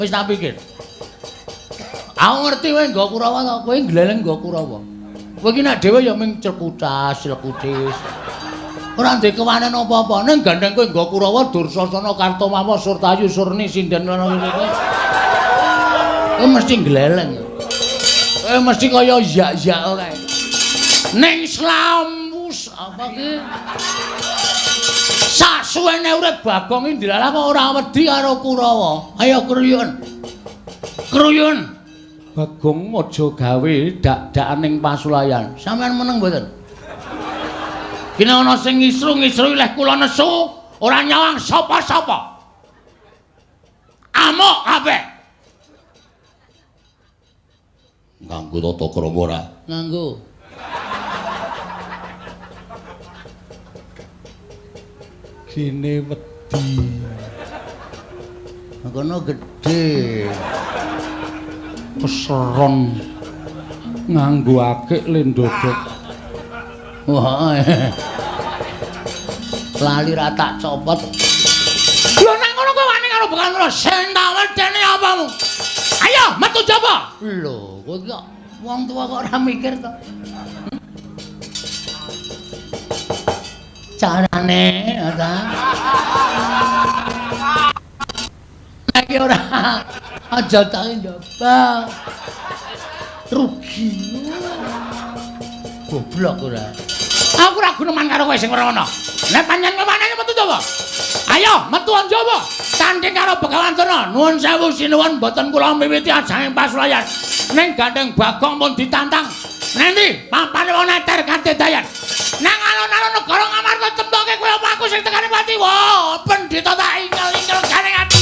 Wis tak pikir. Aku ngerti kowe nggo Kurawa to, kowe gleleng nggo Kurawa. Kowe iki nek dhewe ya ming cekutas, clekutis. Ora ndek kewanen apa-apa, ning gandeng kowe nggo Kurawa, Dursasana, Kartomawa, Surtayu, Surni, Sinden lan ngene. Kowe mesti gleleng. Kowe mesti kaya yak-yak kae. Ning slamus apa ki? Sasuwene urip Bagong iki ndilalah kok ora wedi karo Kurawa. Ayo kruyun. Kruyun. Bagong aja gawe dak-dakan ning pasulayan. Sampeyan meneng mboten? Kene ana sing ngisru-ngisru leh kula nesu, ora nyawang sapa-sapa. Amuk kabeh. Nganggo tata krama ora? Nganggo. Gene wedi. Kono gedhe. Keseron nganggo akik le ndodok. Wah. Lali ra tak copot. Lho nang ngono kowe wani karo Begawan Durna, sing tak wedeni apamu? Ayo metu jaba. Lho, kowe kok wong tuwa kok ora mikir to? Carane ta. Nek ora aja tak njaba. Rugi. Goblok ora. Aku ora guneman karo kowe sing ora ana. Nek pancen kowe wani metu jaba. Ayo metu njaba. Tanding karo Begawan Durna. Nuwun sewu sinuwun mboten kula miwiti ajanging pasulayan. Ning gandeng Bagong pun ditantang. Nendi papane wong neter kadedayan. Nang alun-alun negara Ngamarta temtoke kowe apa aku sing tekane pati. Wah, pendhita tak ingel-ingel gandeng ati.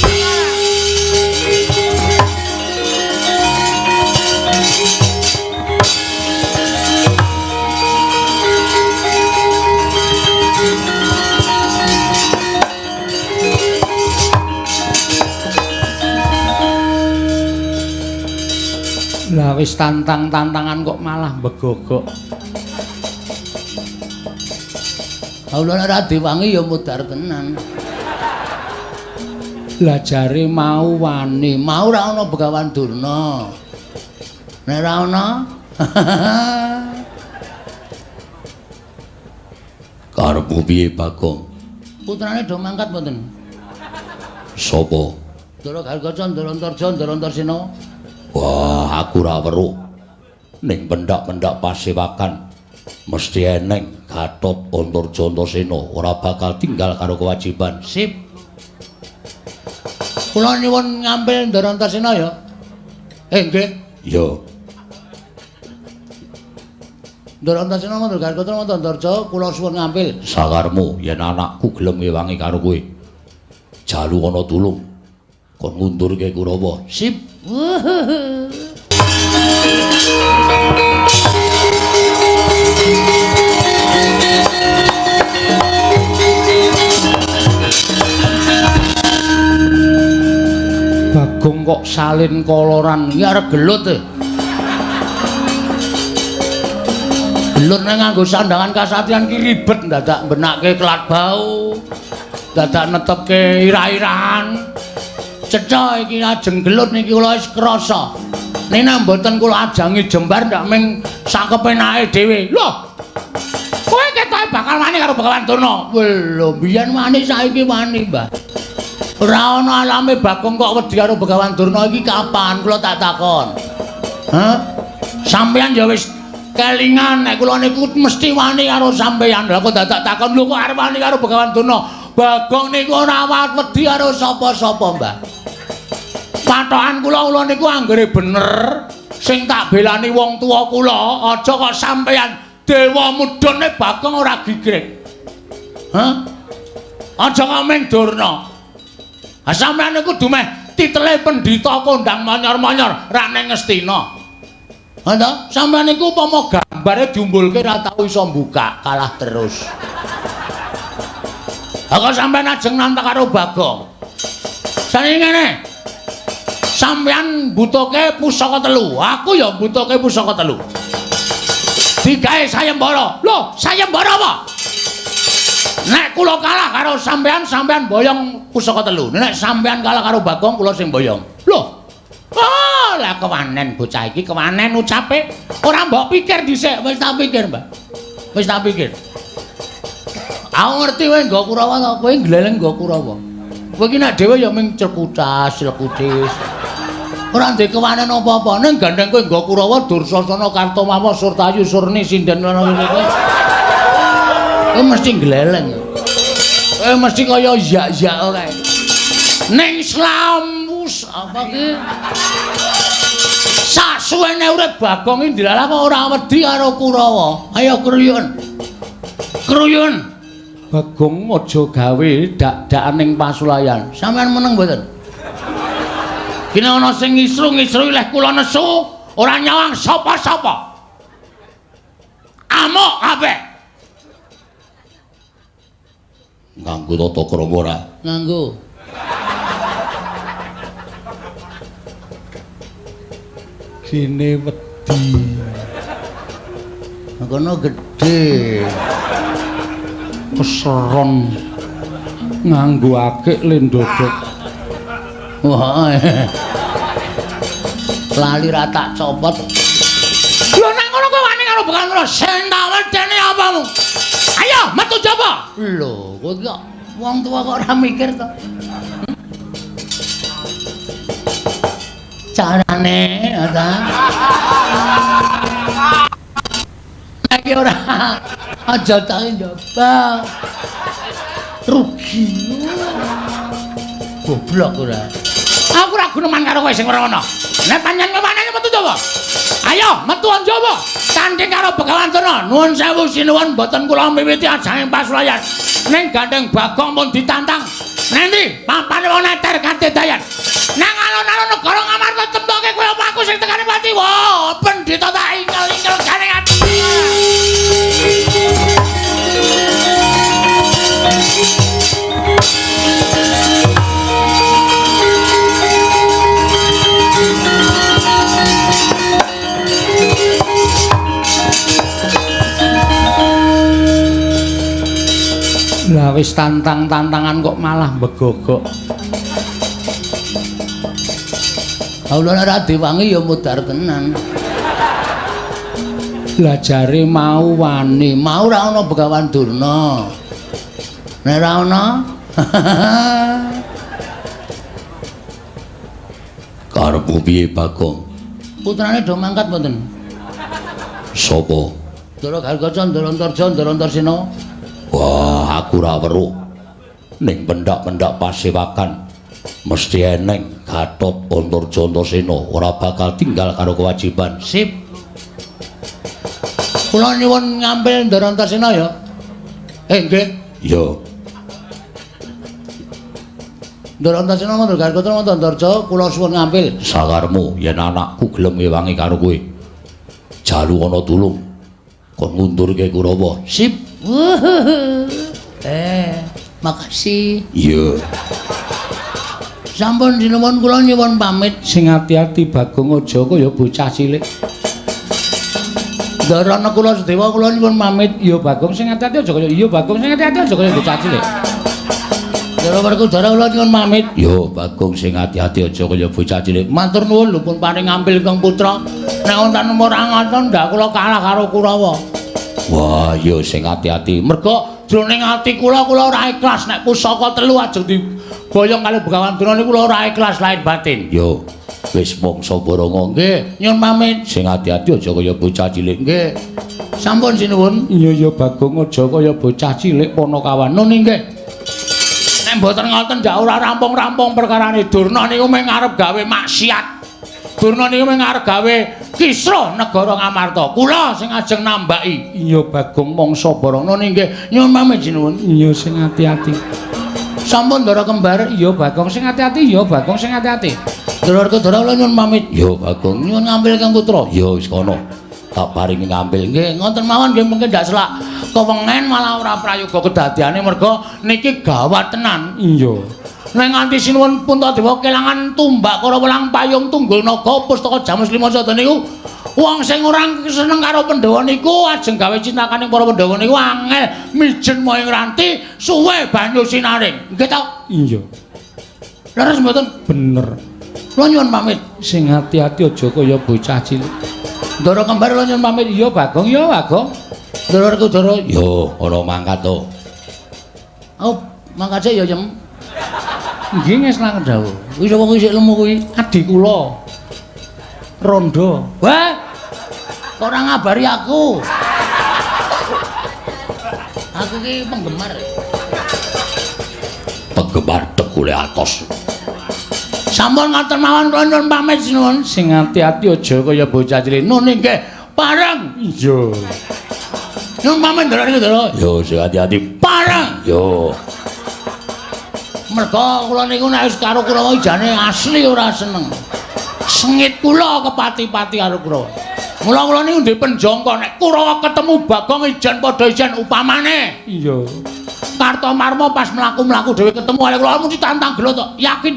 Lah wis tantang-tantangan kok malah begogok. Kula ora diwangi ya mudhar tenan. Lah jare mau wani, mau ora ana Begawan Durna. Nek ora ana karepmu piye Bagong? Putrane do mangkat mboten? Sapa? Ndara Gargaca, Ndara Antarja, Ndara Antarsena. Wah, aku ora weruh. Ning pendak-pendak pasewakan mesti eneng Gatot Antarja Antasena ora bakal tinggal karo kewajiban. Sip. Kula nyuwun ngambil Ndara Antasena ya. Nggih. Ya. Ndara Antasena Ndara Gargaca Ndara Antarja kula suwun ngambil. Sakarmu yen anakku gelem ngewangi karo kowe. Jalu ana tulung. Kon ngundurke Kurawa. Sip. Bagong kok salin koloran iki arep gelut e. Gelut nek nganggo sandangan kasatriyan ki ribet dadak mbenakke kelat bau, dadak netepke ira-irahan. Cetha iki ajeng gelut niki kula wis krasa. Nek mboten kula ajangi jembar ndak ming sakepenake dhewe. Lho. Kowe ketoke bakal wani karo Begawan Durna. Lho, biyen wani saiki wani, Mbah. Ora ana alame Bagong kok wedi karo Begawan Durna iki kapan kula tak takon. Hah? Sampeyan ya wis kelingan nek kula niku mesti wani karo sampeyan. Lah kok dadak takon lho kok arep wani karo Begawan Durna. Bagong niku ora wedi karo sapa-sapa, Mbah. Patokan kula kula niku anggere bener sing tak belani wong tuwa kula, aja kok sampeyan dewa mudhune Bagong ora gigrik. Hah? Aja kok ming Durna. Ha sampeyan niku dumeh titele pendhita kondang manyor-manyor ra ning Ngastina. Ha ta? Sampeyan niku upama gambare diumbulke ra tau iso mbuka, kalah terus. Ha kok sampeyan ajeng nantang karo Bagong. Saniki ngene. Sampeyan mbutuhke pusaka telu, aku ya mbutuhke pusaka telu. Digawe sayembara. Lho, sayembara apa? Nek kula kalah karo sampeyan, sampeyan boyong pusaka telu. Nek sampeyan kalah karo Bagong, kula sing boyong. Lho, kaya kewanen bocah iki, kewanen ucape. Ora mbok pikir dhisik, wis tak pikir, Mbah. Wis tak pikir. Aku ngerti kowe nggo Kurawa to, kowe gleleng nggo Kurawa. Kowe iki nek dhewe ya ming cekutas, clekutis. Ora ndek kewanen apa-apa, ning gandeng kowe nggo Kurawa, Dursasana, Kartomawa, Surtayu, Surni, Sinden ngono kuwi. Kowe mesti gleleng. Kowe mesti kaya yak-yak kae. Ning slamus apa ki? Sasuwene urip Bagong iki ndilalah kok ora wedi karo Kurawa. Ayo kruyun. Kruyun. Bagong aja gawe dak-dakan ning pasulayan. Sampeyan meneng mboten? Kene ana sing ngisru-ngisru leh kula nesu, ora nyawang sapa-sapa. Amuk kabeh. Nganggo tata krama ora? Nganggo. Kene wedi. Kono gedhe. Keseron nganggo akik le ndodok. Wah. Lali ra tak copot. Lho nang ngono kowe wani karo Begawan Durna, sing tak wedeni apamu? Ayo metu jaba. Lho, kowe kok wong tuwa kok ora mikir to? Carane ta. Iki ora aja tak njaba. Rugi. Goblok ora. Aku ora guneman karo kowe sing ora ana. Nek pancen kewanane metu jaba. Ayo metu njaba. Tanding karo Begawan Durna. Nuwun sewu sinuwun mboten kula miwiti ajanging pasulayan. Ning gandeng Bagong pun ditantang. Nendi papane wong neter kadedayan. Nang alun-alun negara Ngamarta temtoke kowe apa aku sing tekane pati. Wah, pendhita tak ingel-ingel gandeng ati. Lah wis tantang-tantangan kok malah begogok. Kula ora diwangi ya mudhar tenan. Lah jare mau wani, mau ora ana Begawan Durna. Nek ora ana karepmu piye Bagong? Putrane do mangkat mboten? Sapa? Ndara Gargaca, Ndara Antarja, Ndara Antarsena. Wah, aku ora weruh. Ning pendak-pendak pasewakan mesti eneng Gatot Antarja Antasena ora bakal tinggal karo kewajiban. Sip. Kula nyuwun ngambil Ndara Antasena ya. Nggih. Ya. Ndara Antasena Ndara Gargaca Ndara Antarja kula suwun ngambil. Sakarmu yen anakku gelem ngewangi karo kowe. Jalu ana tulung kon ngundurke Kurawa. Sip. Makasih. Iya. Sampun sinuwun kula nyuwun pamit. Sing ati-ati Bagong aja kaya bocah cilik. Ndara Nakula Sadewa kula nyuwun pamit. Iya Bagong sing ati-ati aja kaya iya Bagong sing ati-ati aja kaya bocah cilik. Ndara Werkudara kula nyuwun pamit. Iya Bagong sing ati-ati aja kaya bocah cilik. Matur nuwun lho pun paring ngambil ingkang putra. Nek wonten ora ngoten ndak kula kalah karo Kurawa. Wah, iya sing ati-ati. Mergo jroning ati kula kula ora ikhlas nek pusaka telu ajeng diboyong kali Begawan Durna niku kula ora ikhlas lahir batin. Yo, wis mangsa borongo. Nggih, nyuwun pamit. Sing ati-ati aja kaya bocah cilik. Nggih. Sampun sinuwun. Iya ya Bagong aja kaya bocah cilik Panakawan. Nun nggih. Nek mboten ngoten ndak ora rampung-rampung perkarane Durna niku mung arep gawe maksiat. Durna niku mung arep gawe kisruh negara Ngamarta. Kula sing ajeng nambaki. Iya Bagong mangsa barana nggih. Nyuwun pamit sinuwun. Iya sing ati-ati. Sampun Ndara kembar. Iya Bagong sing ati-ati. Iya Bagong sing ati-ati. Ndara Werkudara kula nyuwun pamit. Iya Bagong nyuwun ngambil kang putra. Iya wis kono. Tak paringi ngambil. Nggih, ngoten mawon nggih mungkin ndak selak kewengen malah ora prayoga kedadiane merga niki gawat tenan. Iya. Nek nganti sinuwun Puntadewa kelangan tumbak Kurawa lan payung tunggul naga pustaka Jamus Lima Sada niku wong sing ora seneng karo Pandhawa niku ajeng gawe cintakane para Pandhawa niku angel mijen moyong ranti suwe banyu sinaring. Nggih ta? Iya. Leres mboten? Bener. Kula nyuwun pamit. Sing ati-ati aja kaya bocah cilik. Ndara kembar kula nyuwun pamit. Iya Bagong, iya Bagong. Ndara Werkudara. Yo, ora mangkat to. Oh, mangkat sik ya, Yem. Nggih ngeslaken dawuh. Kuwi sapa kuwi sik lemu kuwi? Adi kula. Rondo. Wah. Kok ora ngabari aku? Aku ki penggemar. Penggemar tegule atos. Sampun ngoten mawon kula nyuwun pamit sinuwun. Sing ati-ati aja kaya bocah cilik. Nun inggih pareng. Iya. Nyuwun pamit Ndara Werkudara. Yo sing ati-ati pareng. Yo. Merga kula niku nek wis karo Kurawa jane asli ora seneng. Sengit kula kepati-pati karo Kurawa. Mula kula niku ndek penjangka nek Kurawa ketemu Bagong ijen padha ijen upamane. Iya. Kartomarma pas mlaku-mlaku dhewe ketemu karo kula mesti tantang gelut tok. Yakin.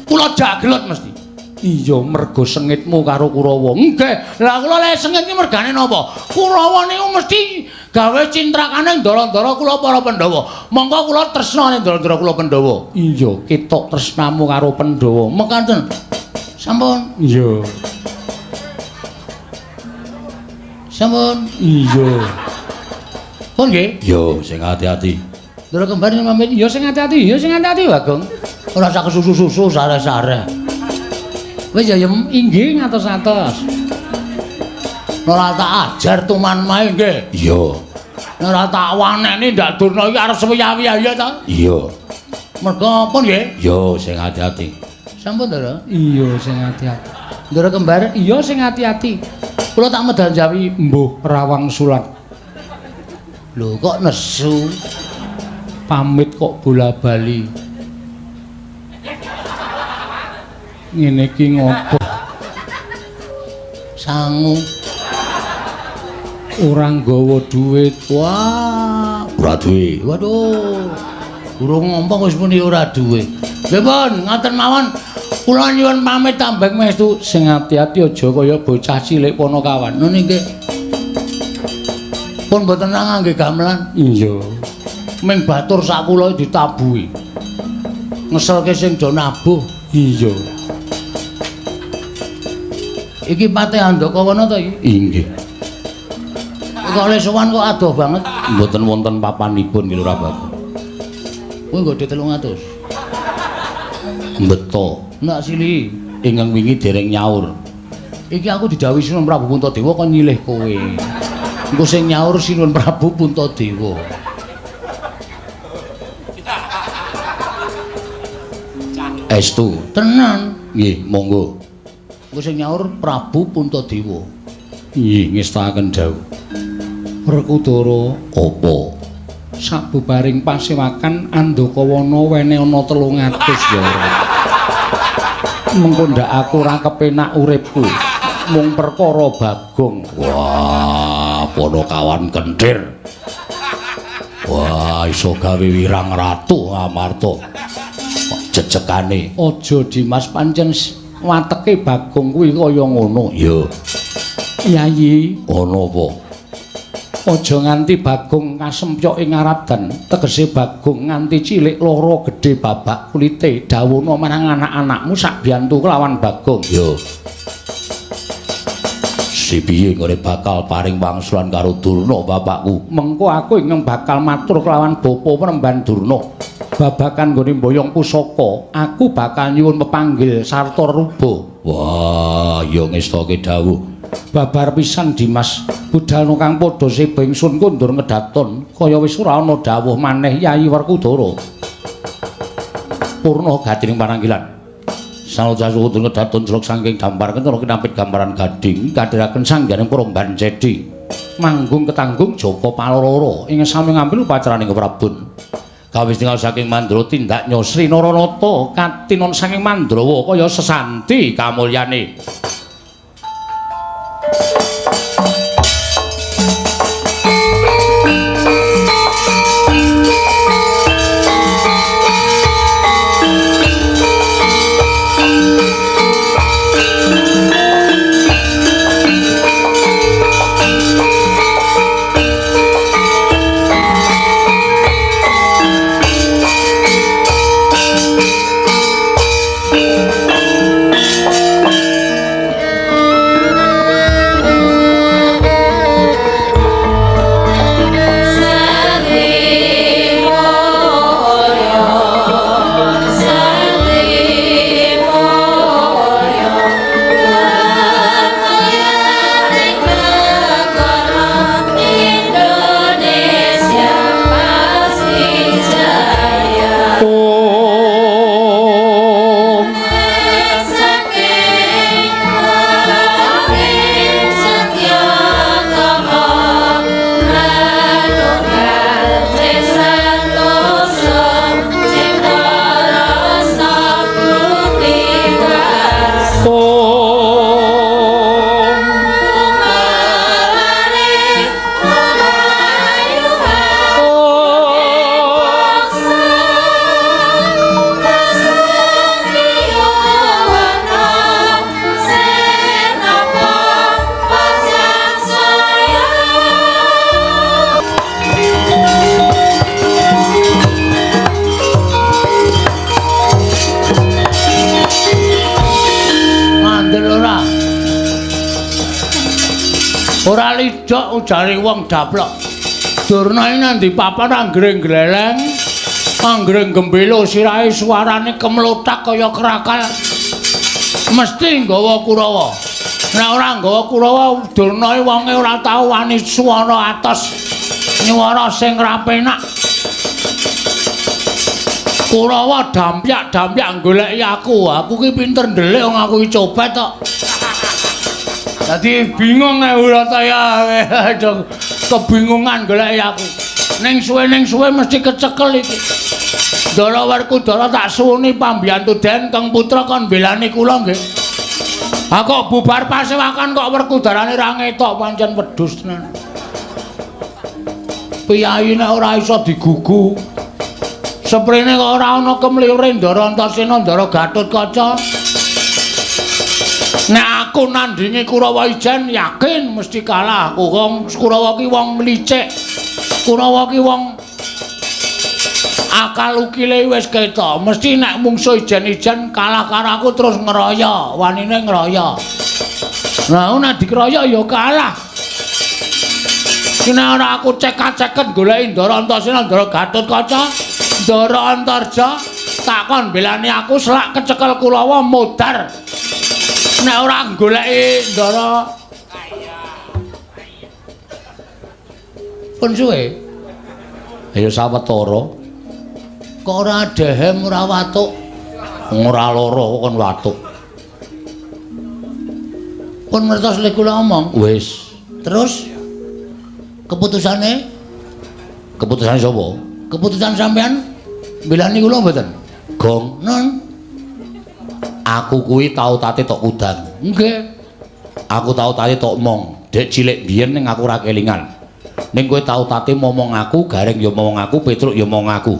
Kula jak gelut mesti. Iya, mergo sengitmu karo Kurawa. Nggih. Lah kula lek sengit iki mergane napa? Kurawa niku mesti gawe cintrakane ndara-ndara kula para Pandhawa. Monggo kula tresna ning ndara-ndara kula Pandhawa. Iya, ketok tresnamu karo Pandhawa. Mekaten. Sampun. Iya. Sampun. Iya. Pun nggih. Yo sing ati-ati. Ndara kembar nyuwun pamit. Iya sing ati-ati, iya sing ati-ati Bagong. Ora usah kesusu-susu sare-sare. Wis ya Yem, inggih ngatos-atos. Ora tak ajar tuman mae nggih. Iya. Ora tak waneni ndak Durna iki arep sewiya-wiya ya ta? Iya. Merga pun nggih. Yo sing ati-ati. Sampun Ndara. Iya sing ati-ati. Ndara kembar, iya sing ati-ati. Kula tak medal jawi mbuh Rawang Sulat. Lho kok nesu? Pamit kok bola-bali. Ngene iki ngopo? Sangu. Ora nggawa duit. Wah, ora duwe. Waduh. Durung ngomong wis muni ora duwe. Nggih pun, ngoten mawon. Kula nyuwun pamit tambeng mestu. Sing ati-ati aja kaya bocah cilik Panakawan. Nun inggih. Pun mboten ngangge gamelan. Iya. Ming batur sak kula ditabuhi. Ngeselke sing do nabuh. Iya. Iki Patih Handakawana to iki? Inggih. Kok le sowan kok adoh banget. Mboten wonten papanipun nggih Lurah Bagong. Kuwi nggo 300. Beto. Nak sili ingkang wingi dereng nyaur. Iki aku didhawuhi Sinuwun Prabu Puntadewa kon nyilih kowe. Engko sing nyaur Sinuwun Prabu Puntadewa. Estu. Tenan. Nggih, monggo. Engko sing nyaur Prabu Puntadewa. Nggih, ngestakaken dawuh. Werkudara, apa? Sabubaring pasewakan Andakawana wene ana 300 ya ora. Mengko ndak aku ora kepenak uripku. Mung perkara Bagong. Wah, Panakawan kenthir. Wah, iso gawe wirang ratu Amarta. Jejekane. Aja Dimas, pancen wateke Bagong kuwi kaya ngono. Iya. Yayi, ana apa? Aja nganti Bagong kasempyok ing aradan, tegese Bagong nganti cilik lara gedhe babak kulite. Dawuhna marang anak-anakmu sak biyantu kelawan Bagong. Iya. Si piye nggone bakal paring wangsulan karo Durna bapakku? Mengko aku ingkang bakal matur kelawan Bapa Penemban Durna. Babakan nggone mboyong pusaka, aku bakal nyuwun pepanggil sarta ruba. Wah, ya ngestake dawuh. Babar pisan Dimas, budalno kang padha seba ingsun kondur ngedaton, kaya wis ora ana dawuh maneh Yayi Werkudara. Purna gatining pananggilan. Sanoja suwun ngedaton jelok saking dampar kentara kinampit gambaran gading kadhiraken sangganing Promban Cedi. Manggung ketanggung Jaka Paloro ing sami ngambil upacaraning Prabun. Kawis tinggal saking Mandra tindak Nyosri Naranata katinon saking Mandrawa kaya sesanti kamulyane. Ora lidok ujare wong daplok. Durna iki nang ndi papan anggere gleleng, anggere gembelo sirahe suarane kemlothak kaya krakal. Mesti nggawa Kurawa. Nek ora nggawa Kurawa, Durna iki wonge ora tau wani swara atos. Nyuwara sing ra penak. Kurawa dampyak-dampyak goleki aku. Aku ki pinter ndelik wong aku iki copet kok. Dadi bingung nek Urataya, kebingungan goleki aku. Ning suwe mesti kecekel iki. Ndara Werkudara tak suwuni pambiyantu Den Kang Putra kon mbelani kula nggih. Ha kok bubar pasewakan kok Werkudarane ra ngetok pancen wedhus tenan. Piyayi nek ora iso digugu. Seprene kok ora ana kemliure Ndara Antasena Ndara Gatotkaca. Nek aku nandingi Kurawa ijen yakin mesti kalah aku. Wong Kurawa ki wong licik. Kurawa ki wong akal ukile wis ketok. Mesti nek mungsuh ijen-ijen kalah karo aku terus ngeroyo, wanine ngeroyo. Lah nek dikeroyok ya kalah. Nek ora aku cekak-ceket goleki Ndara Antasena Ndara Gatotkaca, Ndara Antarja, takon belani aku selak kecekel Kurawa modar. Nek ora goleki Ndara pun suwe. Ayo sawetara. Kok ora dehem ora watuk? Ora lara kok kon watuk. Pun ngertos lek kula omong. Wis. Terus keputusane? Keputusane sapa? Keputusan sampean mbelani kula mboten? Gong. Non. Aku kuwi tau tate tok udan. Nggih. Aku tau tate tok mong. Dek cilik biyen ning aku ora kelingan. Ning kowe tau tate momong aku, Gareng ya momong aku, Petruk ya momong aku.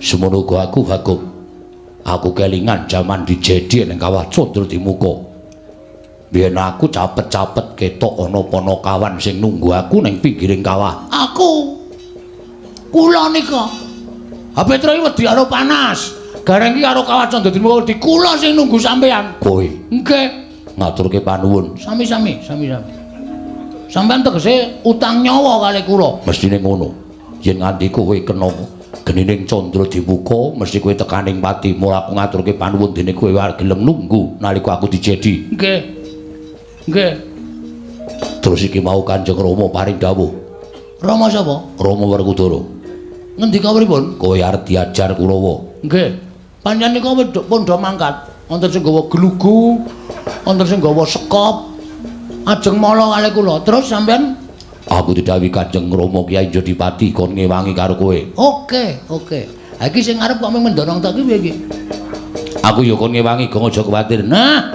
Semono uga aku Bagong. Aku kelingan jaman dijedi ning kawah Candra Dimuka. Biyen aku capet-capet ketok ana panakawan sing nunggu aku ning pinggiring kawah. Aku. Kula nika. Ha Petruk iki wedi karo panas. Gareng iki karo kawah Candra Dimuka wedi kula sing nunggu sampean. Kowe. Nggih. Ngaturke panuwun. Sami-sami, sami-sami. Sampean tegese utang nyawa kali kula. Mestine ngono. Yen nganti kowe kena genining Candra Dimuka, mesti kowe tekaning pati. Mula aku ngaturke panuwun dene kowe gelem nunggu nalika aku dijedi. Nggih. Nggih. Terus iki mau Kanjeng Rama paring dawuh. Rama sapa? Rama Werkudara. Ngendika pripun? Kowe arep diajar Kurawa. Nggih. Pancen nika wedhuk pun do mangkat. Wonten sing gawa glugu, wonten sing gawa sekop. Ajeng mala kalih kula. Terus sampean? Aku didhawuhi Kanjeng Rama Kyai Jodipati kon ngewangi karo kowe. Oke, oke. Ha iki sing arep kok mung mendorong tok iki piye iki? Aku ya kon ngewangi, gong aja kuwatir. Nah.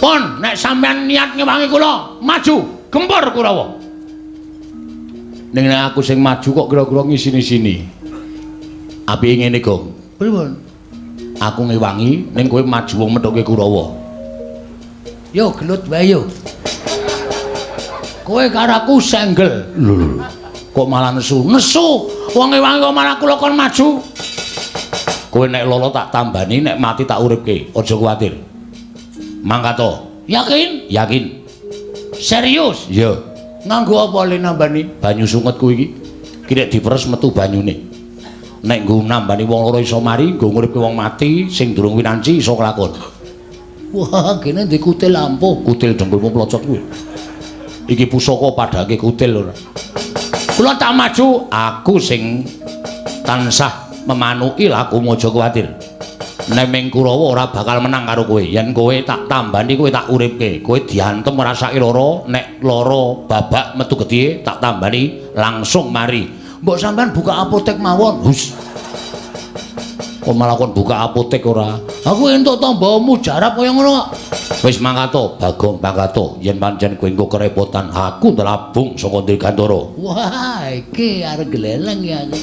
Pun nek sampean niat ngewangi kula, maju, gempur Kurawa. Ning nek aku sing maju kok kira-kira ngisini-sini. Apike ngene, Gong. Pripun? Aku ngewangi ning kowe maju wong methuke Kurawa. Yo gelut wae yo. Kowe karo aku senggel. Lho lho. Kok malah nesu? Nesu. Wong ngewangi kok malah kula kon maju. Kowe nek lolo tak tambani, nek mati tak uripke. Aja kuwatir. Mangkat to. Yakin? Yakin. Serius? Iya. Nganggo apa le nambani? Banyu sunget kuwi iki. Ki nek diperes metu banyune. Nek nggo nambani wong loro iso mari, nggo nguripke wong mati sing durung winanci iso kelakon. Wah, kene ndek kutil ampuh. Kutil dengkulmu plocot kuwi. Iki pusaka padhake kutil ora. Kula tak maju, aku sing tansah memanuki lakumu aja kuwatir. Nek ming Kurawa ora bakal menang karo kowe. Yen kowe tak tambani, kowe tak uripke. Kowe diantem ngrasake lara, nek lara babak metu getih tak tambani langsung mari. Mbok sampean buka apotek mawon. Hus. Kok malah kon buka apotek ora? Aku entuk tamba mujarab kaya ngono kok. Wis mangkato, Bagong mangkato. Yen pancen kowe engko kerepotan, aku ndelabung saka Dirgantara. Wah, iki arep gleleng ya aku.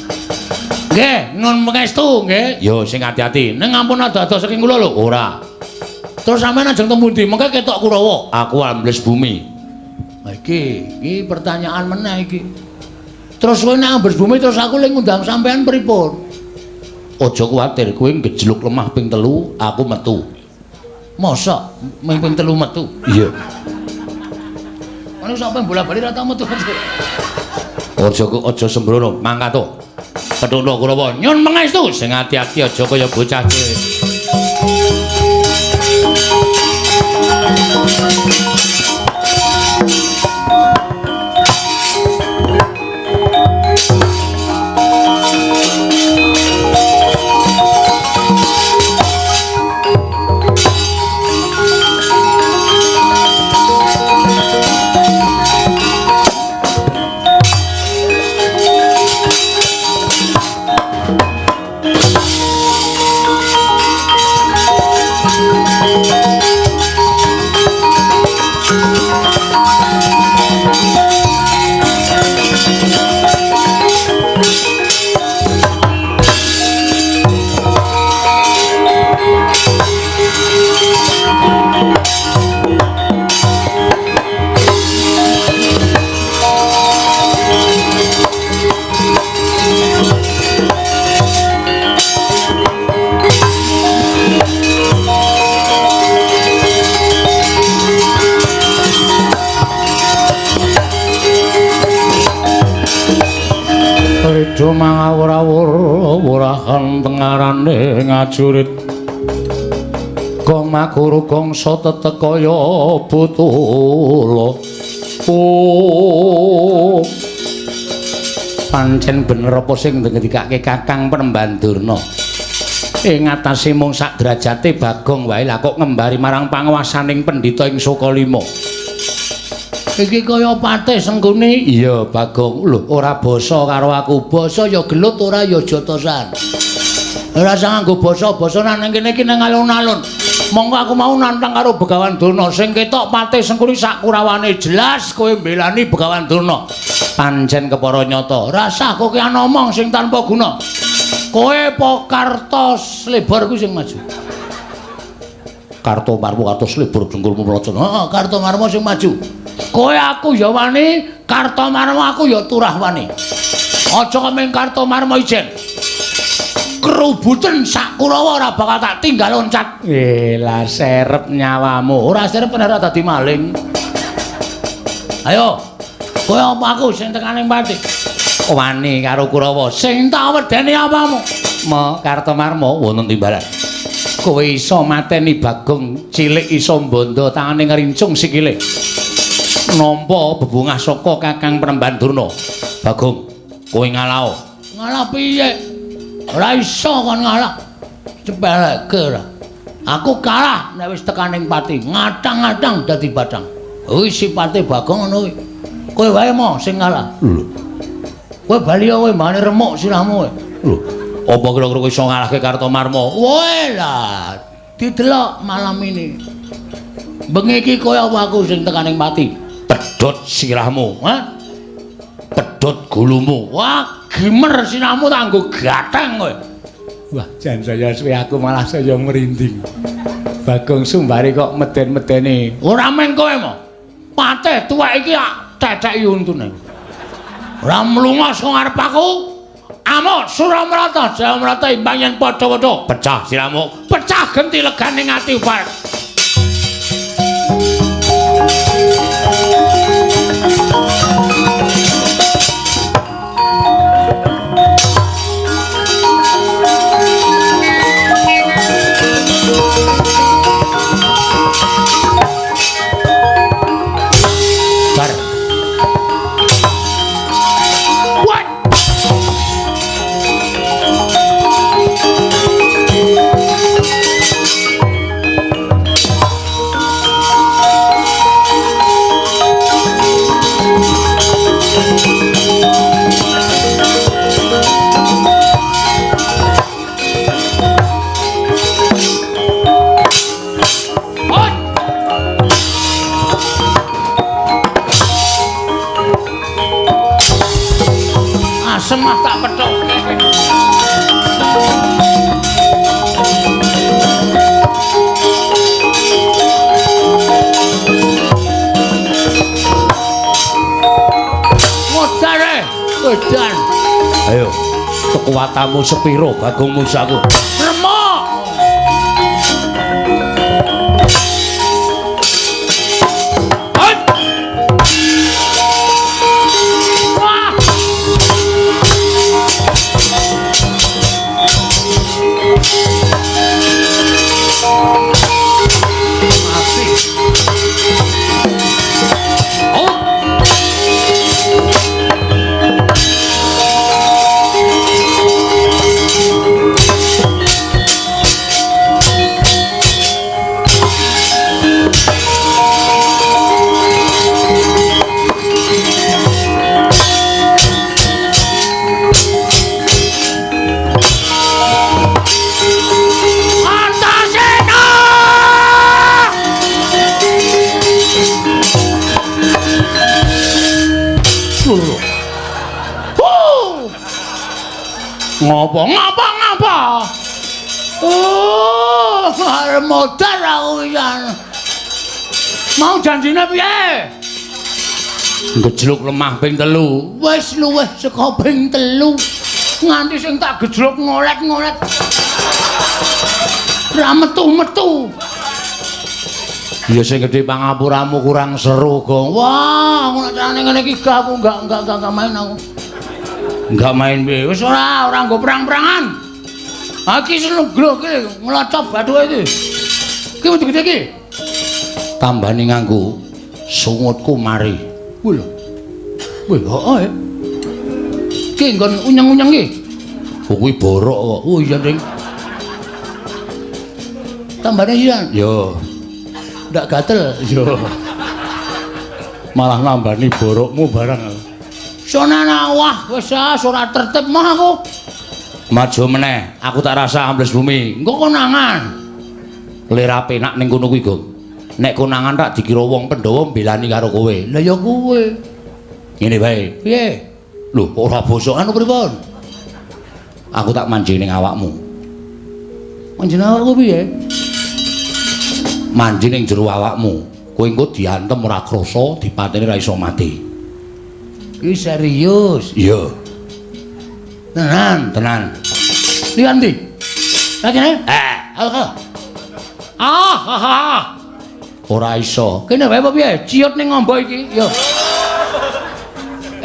Nggih, nun pangestu nggih. Yo sing ati-ati. Ning ampun ado-ado saking kula lho. Ora. Terus sampean ajeng temu ndi? Mengke ketok Kurawa. Aku ambles bumi. Lah iki, iki pertanyaan meneh iki. Terus kowe nek ambles bumi terus aku le ngundang sampean pripun? Aja kuwatir, kowe ngejluk lemah ping 3, aku metu. Mosok ming ping 3 metu? Iya. Ono sampe bola-bali ra tau metu. Aja aja sembrono, mangkat to. Pethuno Kurawa, nyun pangestu. Sing ati-ati aja kaya bocah cilik. Rido mangawur-awur wurahan tengarane ngajurit gong makuru gongso tetek kaya butula. Oh, pancen bener apa sing ngendikake Kakang Penemban Durna. Ing atase mung sak derajate Bagong wae lah kok ngembari marang panguwasaning pendhita ing Sukalima. Iki kaya patih Sengkuni. Iya, Bagong. Lho, ora basa karo aku. Basa ya gelut ora ya jotosan. Ora usah nganggo basa-basa nang kene iki nang alun-alun. Monggo aku mau nantang karo Begawan Durna. Sing ketok patih Sengkuni sak kurawane jelas kowe mbelani Begawan Durna. Pancen kepara nyata. Ora usah kowe ngomong sing tanpa guna. Kowe po Karto Slebor kuwi sing maju. Karto Marmo Karto Slebor dengkulmu mlocot. Heeh, Karto Marmo sing maju. Kowe aku ya wani, Karto Marmo aku ya turah wani. Aja kemeng Karto Marmo ijen. Kerubuten sak Kurawa ora bakal tak tinggal loncat. Lah serep nyawamu. Ora serep ora dadi maling. Ayo. Kowe apa aku sing tekaning pati? Wani karo Kurawa. Sing tak wedeni apamu? Mo Karto Marmo wonten timbalan. Kowe iso mateni Bagong cilik iso mbondo tangane ngrincung sikile. Nampa bebungah saka Kakang Penemban Durna. Bagong, kowe ngalao. Ngalah piye? Ora iso kon ngalah. Cepeleke ora. Aku kalah nek wis tekaning pati, ngatang-ngatang dadi batang. Kuwi sipate Bagong ngono kuwi. Kowe wae mo sing ngalah. Lho. Kowe bali kowe mbane remuk sirahmu kowe. Lho. Apa kira-kira kowe iso ngalahke Karto Marmo? Woe lah, didelok malam ini. Bengi iki kowe apa aku sing tekaning pati? Pedhot sirahmu, ha? Pedhot gulumu. Wah, gimer sirahmu tak nggo gatheng kowe. Wah, jan saya suwe aku malah saya merinding. Bagong Sumbari kok meden-medeni. Ora meng kowe mo. Patih tuwek iki tetheki untune. Ora mlunga saka ngarep aku. Amuk Suramrata, Jayamrata imbang yen padha-padha pecah sirahmu, pecah genti legane ati ubar. Bar. What? lemah tak pethoke. Modare, edan. Ayo, kekuatanmu sepiro Bagong Musaku? Remuk. Ngopo ngapa ngapa? Oh, arep modar aku pisan. Mau janjine piye? Gejluk lemah ping 3. Wis luwih saka ping 3. Nganti sing tak gejluk ngolet-ngolet. Ra metu-metu. Ya sing gedhe pangapuramu kurang seru, Gong. Wah, ngono carane ngene iki gak aku enggak main aku. Enggak main piye? Wis ora nggo perang-perangan. Ha iki seneng glok iki nglocop bathuke iki. Iki metu gede iki. Tambane nganggo sungutku mari. Kuwi lho. Wih, heeh. Iki nggon unyeng-unyeng iki. Oh, kuwi borok kok. Oh iya, Ding. Tambane iya. Yo. Ndak gatel. Yo. Malah nambani borokmu barang. Sonana wah wis ora tertib mah aku. Maju meneh, aku tak rasa ambles bumi. Engko konangan. Lera penak ning kono kuwi, Gong. Nek konangan tak dikira wong Pandhawa mbelani karo kowe. Lah ya kowe. Ngene wae. Piye? Lho, ora bosok anu pripun? Aku tak manjing ning awakmu. Manjing awakku piye? Manjing ning jero awakmu. Kowe engko diantem ora krasa, dipateni ora iso mati. Iki serius. Iya. Tenan, tenan. Liyan ndi? Lah kene? Eh, Ah, ha ha. Ora iso. Kene wae apa piye? Ciut ning ngombo iki. Yo.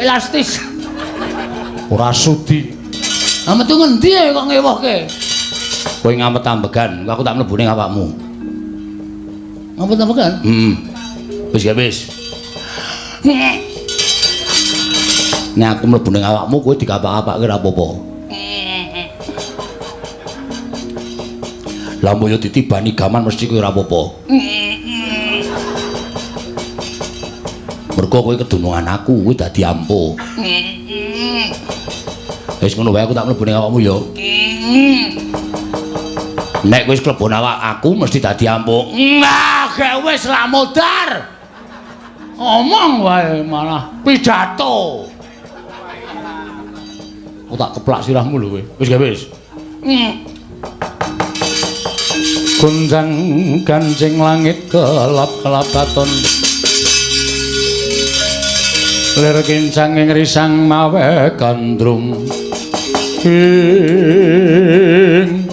Elastis. Ora sudi. Ha metu ngendi kok ngewohke? Kowe ngamet ambegan, aku tak mlebu ning awakmu. Ngamet ambegan? Heeh. Wis ya wis. Nek aku mlebu ning awakmu kowe dikapak-kapake ora apa-apa. Lah mbok yo ditibani gaman mesti kowe ora apa-apa. Mergo kowe kedunungan aku, kowe dadi ampuh. Wis ngono wae aku tak mlebu ning awakmu ya. Nek wis klebon awak aku mesti dadi ampuh. Nah, gak wis lah modar. Omong wae malah pidato. Aku tak keplak sirahmu lho kowe. Wis gak wis. Gonjang ganjing langit kelap-kelapaton. Lir kincang ing risang mawe gandrung. Ing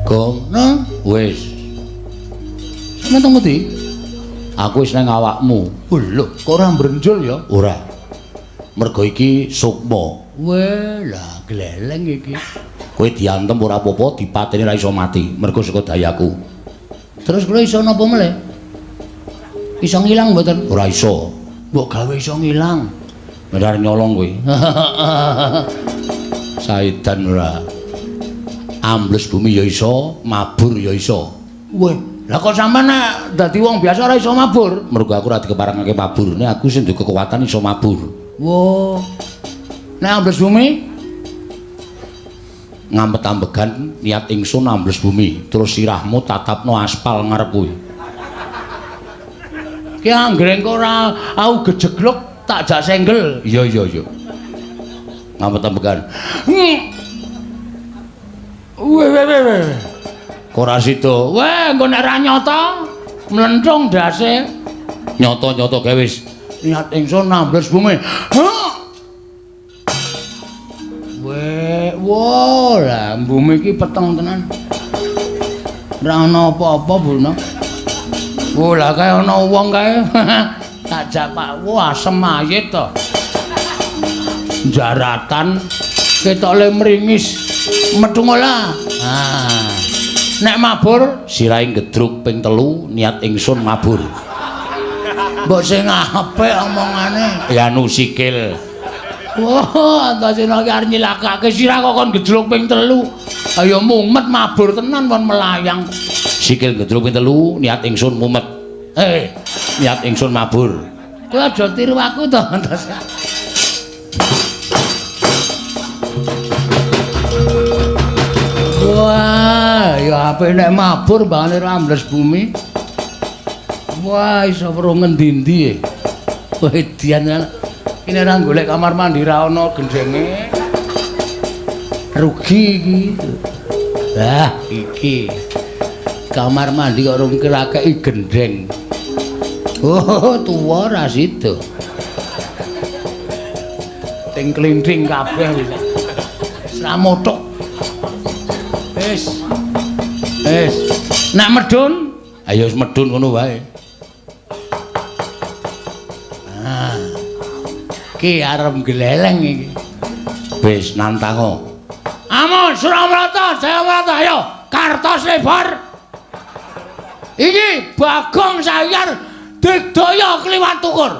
Gong, nah wis. Sampeyan teng pundi? Aku wis nang awakmu. Lho, kok ora mbrenjul ya? Ora. Mergo iki sukma. Weh, lah gleleng iki. Kowe diantem ora apa-apa, dipateni ora iso mati, mergo saka dayaku. Terus kula iso napa meleh? Iso ngilang mboten? Ora iso. Mbok gawe iso ngilang. Benar nyolong kowe. Saidan ora. Ambles bumi ya iso, mabur ya iso. Weh, lah kok sampean nek dadi wong biasa ora iso mabur? Mergo aku ora dikeparengake mabur. Nek aku sing duwe kekuatan iso mabur. Wah. Nek ambles bumi ngamet ambegan niat ingsun ambles bumi, terus sirahmu tatapno aspal ngarep kuwi. Ki anggere engko ora aku gejegluk tak jak senggel. Iya iya iya. Ngampet-ambekan. Weh weh weh. Ora sida. Weh, engko nek ra nyata mlenthung ndase. Nyata-nyata gawe wis. Niat ingsun nambles bumi. Weh, wah, lah bumi iki peteng tenan. Ora ana apa-apa, Bulno. Wah, lah kae ana wong kae. Tak jak Pak, wah asem mayit to. Jaratan ketok le mringis. Metu ngolah. Ah. Nek mabur sirahe gedruk ping 3 niat ingsun mabur. Mbok sing apik omongane. Ya anu sikil. Wah, Antasena iki arep nyilakake sirah kok kon gedruk ping 3. Ayo mumet mabur tenan kon melayang. Sikil gedruk ping 3 niat ingsun mumet. Niat ingsun mabur. Kowe aja tiru aku to, Antasena. Wah, ya apik nek mabur mbangane ra ambles bumi. Wah, iso weruh ngendi-endi e. Wedian ini ora golek kamar mandi ra ana gendenge. Rugi iki. Lah, iki. Kamar mandi kok rung kirakeki gendeng. Oh, tuwa ra sida. Ting klinting kabeh wis. Ra motok. Wis. Wis. Nek medun, ayo wis medun ngono wae. Ah. Ki arep gleleng iki. Wis nantango. Amun Suramrata, Jayamrata, ayo kartos lebar. Iki Bagong Sayar digdaya kliwat tukur.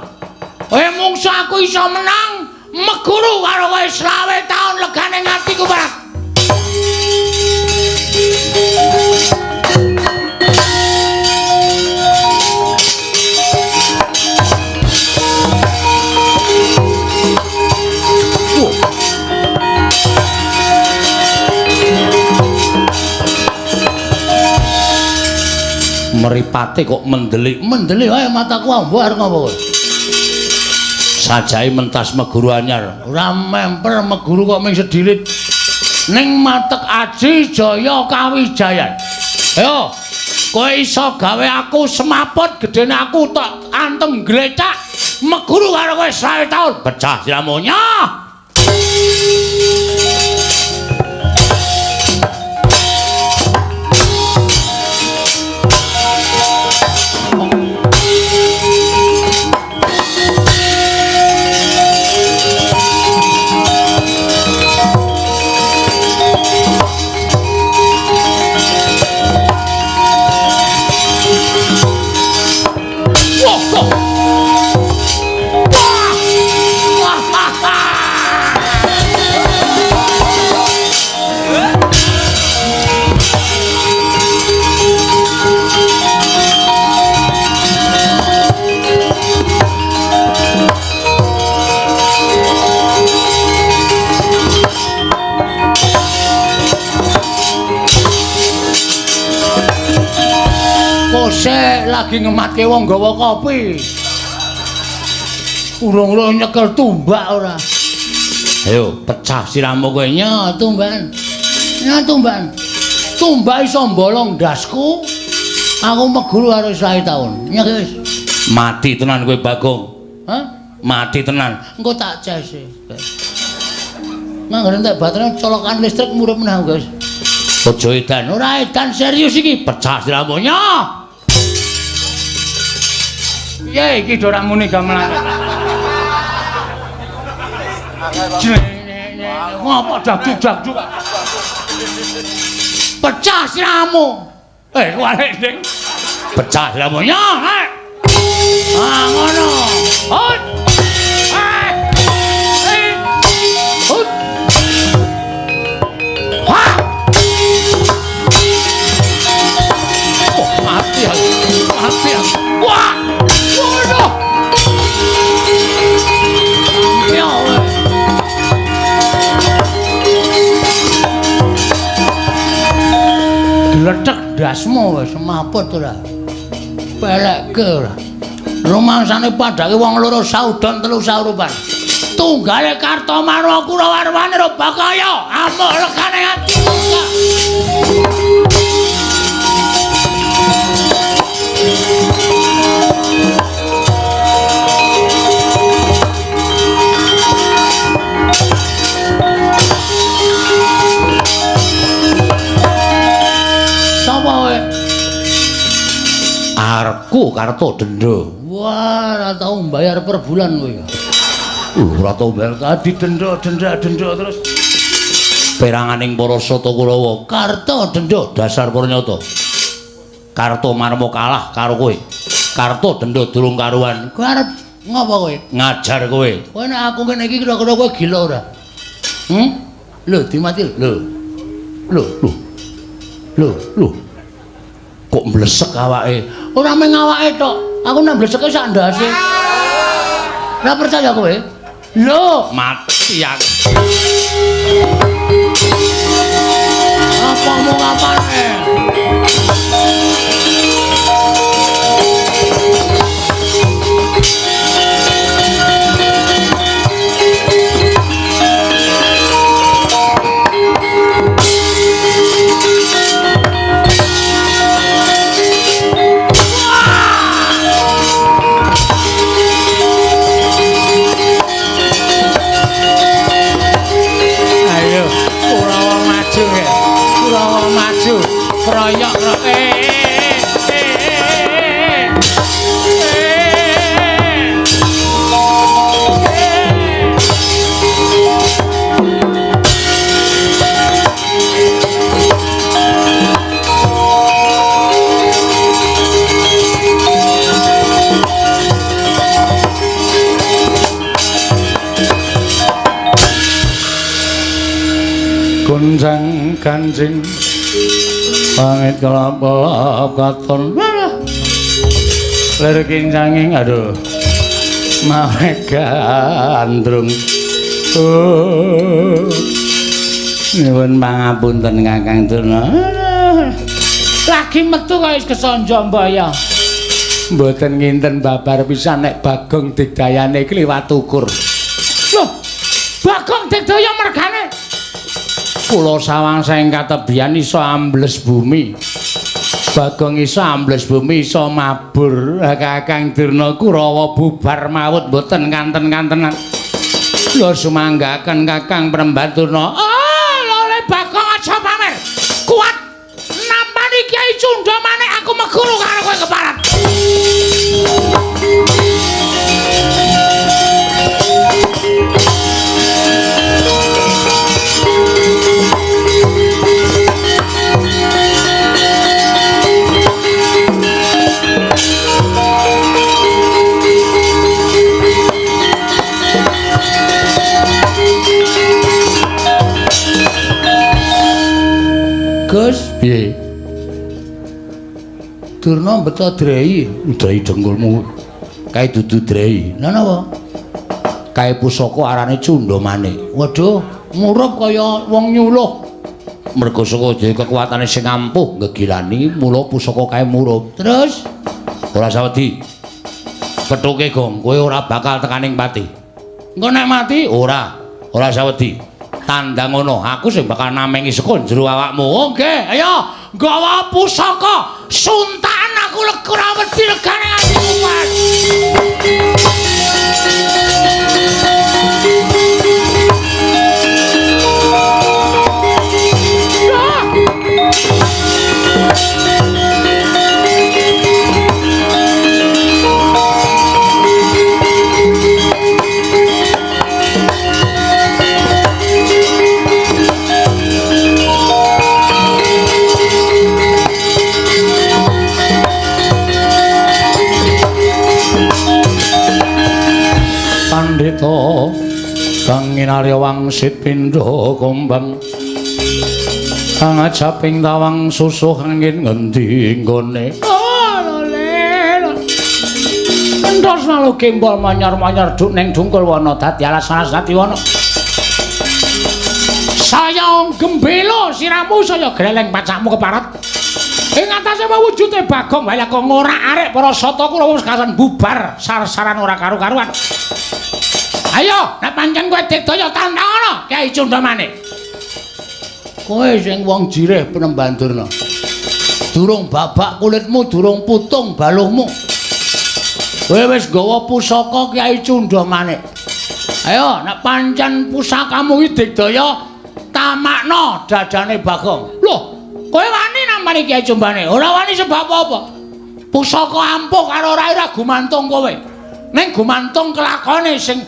Kowe mungsu aku iso menang meguru karo kowe 25 taun legane ngatiku Pak. Mripate kok mendelik. Mendelik wae mataku ambo arep ngopo kowe? Sajahe mentas meguru anyar. Ora memper meguru kok ming sedilit. Ning matek aji jaya kawijayan. Ayo, kowe iso gawe aku semaput gedene aku tak antem glecak meguru karo kowe 100 taun. Pecah siramu nyah. Kosek lagi ngematke wong gawa kopi. Urung-urung nyekel tumbak ora. Ayo pecah siramu kowe. Nya tumbakan. Nya tumbakan. Tumbak iso mbolong ndasku. Aku meguru karo 100 taun. Nya wis. Mati tenan kowe Bagong. Hah? Mati tenan. Engko tak cese. Nganggo entek baterai colokan listrik murup meneh, guys. Aja edan. Ora edan serius iki. Pecah siramu nya. Piye iki do ora muni gamelan. Ngopo dak-dak-dak. Pecah siramu. Kuwalik ding. Pecah siramu nya. Ah ngono. Hut. Hut. Wah. Oh, mati aku. Mati aku. Wah. Waduh. Ya. Gledhek ndasmu wis semaput ora. Pelekke ora. Rumangsane padake wong loro saudon telu saurupan. Tunggale Kartomarma Kurawa Nirabakaya amuk legane ati. Sapa kowe? Arku Karto Dendo. Wah, ora tau mbayar per bulan kowe. Ora tau mbayar tadi denda denda denda terus. Peranganing para Sata Kurawa, Karto Dendo dasar purnyata. Karto Marma kalah karo kowe. Karto Dendo durung karuan. Kowe arep ngopo kowe? Ngajar kowe. Kowe nek aku ngene iki kira-kira kowe gila ora? Lho, dimati lho. Lho, lho. Lho, lho. Kok mblesek awake? Ora mung awake tok. Aku nek mbleseke sak ndase. Ora percaya kowe? Lho, mati aku. Apa mau ngapane? Kroyok Gonjang kanjing pangit kelap-kelap katon lir kincanging aduh mawe gandrung. Oh, nyuwun pangapunten Kakang Durna. Lagi metu kok wis kesanja mbaya. Mboten nginten babar pisan nek Bagong Digdayane iki liwat ukur. Loh, Bagong Digdaya mergane kula sawang saking katebian iso ambles bumi. Bagong iso ambles bumi iso mabur. Kakang Durna Kurawa bubar mawut mboten kanten-kantenan. Lho sumanggaken Kakang Premban Durna. Ah, lho Bagong aja pamer. Kuat nampani Kyai Cunda manik aku meguru karo kowe keparat. Gus, piye? Durna beto drei, drei dengkulmu. Kae dudu drei. Lha napa? Kae pusaka arane Cunda Manik. Waduh, murup kaya wong nyuluh. Merga saka dhewe kekuatane sing ampuh ngegilani, mula pusaka kae murup. Terus ora sawedi. Pethuke gong, kowe ora bakal tekaning pati. Engko nek mati ora, ora sawedi. Tandang ngono, aku sing bakal namengi saka jero awakmu. Oh nggih, ayo nggawa pusaka. Suntakan aku ora wedi legane ati kumat. Pandhita kang nginarya wangsit pindha kumbang kang ajaping tawang susuh angin ngendi nggone. Oh lho. Entos lalu gembol manyar-manyar duk ning dungkul wana dadi alas-alas dadi wana. Saya gembelo siramu saya greleng pacakmu keparat. Ing atase wujude Bagong wae kok ngorak-arik para sata Kurawa wis kasan bubar sar-saran ora karu-karuan. Ayo, nek pancen kowe digdaya tantangana Kyai Cundamane. Kowe sing wong jirih Penemban Durna. Durung babak kulitmu, durung putung baluhmu. Kowe wis nggawa pusaka Kyai Cundamane. Ayo, nek pancen pusakamu iki digdaya, tamakno dadane Bagong. Loh, kowe wani nampani Kyai Cundamane? Ora wani sebab apa? Pusaka ampuh karo ora ora gumantung kowe. Ning gumantung kelakuane sing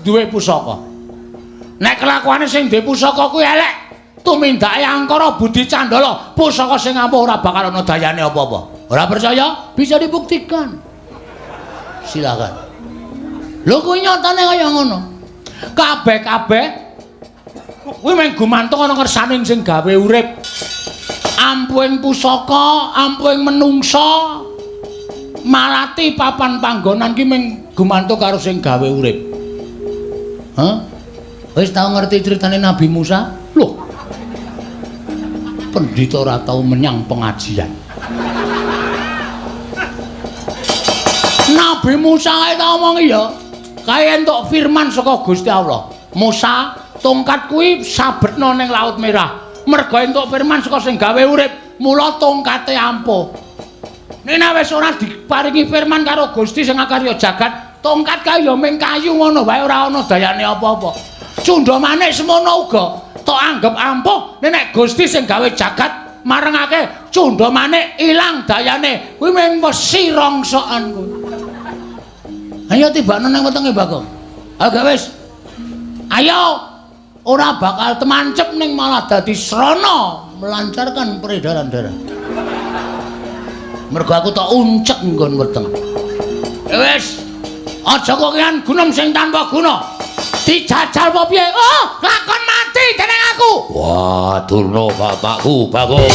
duwe pusaka. Nek kelakuane sing duwe pusaka kuwi elek, tumindake angkara budi candala, pusaka sing ampuh ora bakal ana dayane apa-apa. Ora percaya? Bisa dibuktikan. Silakan. Lho kuwi nyatane kaya ngono. Kabeh-kabeh kuwi mung gumantung ana kersane sing gawe urip. Ampuhing pusaka, ampuhing menungsa, malati papan panggonan ki mung gumantung karo sing gawe urip. Hah? Wis tau ngerti critane Nabi Musa? Loh. Pendhita ora tau menyang pengajian. Nabi Musa kae tak omongi ya. Kae entuk firman saka Gusti Allah. Musa, tongkat kuwi sabetna ning Laut Merah. Merga entuk firman saka sing gawe urip, mula tongkate ampuh. Nek wis ora diparingi firman karo Gusti sing akarya jagat, tongkat kae ya mung kayu ngono wae ora ana dayane apa-apa. Cundha manik semono uga tok anggep ampuh, nek Gusti sing gawe jagat marengake cundha manik ilang dayane, kuwi mung wesi rongsokan kuwi. Ayo tibakno nang wetenge Bagong. Ayo gak wis. Ayo ora bakal temancep ning malah dadi srana melancarkan peredaran darah. Mergo aku tak uncek nggon weteng. Ya wis. Aja kokean gunem sing tanpa guna. Dijajal apa piye? Oh, lakon mati dening aku. Wah, Durna bapakku, Bagong.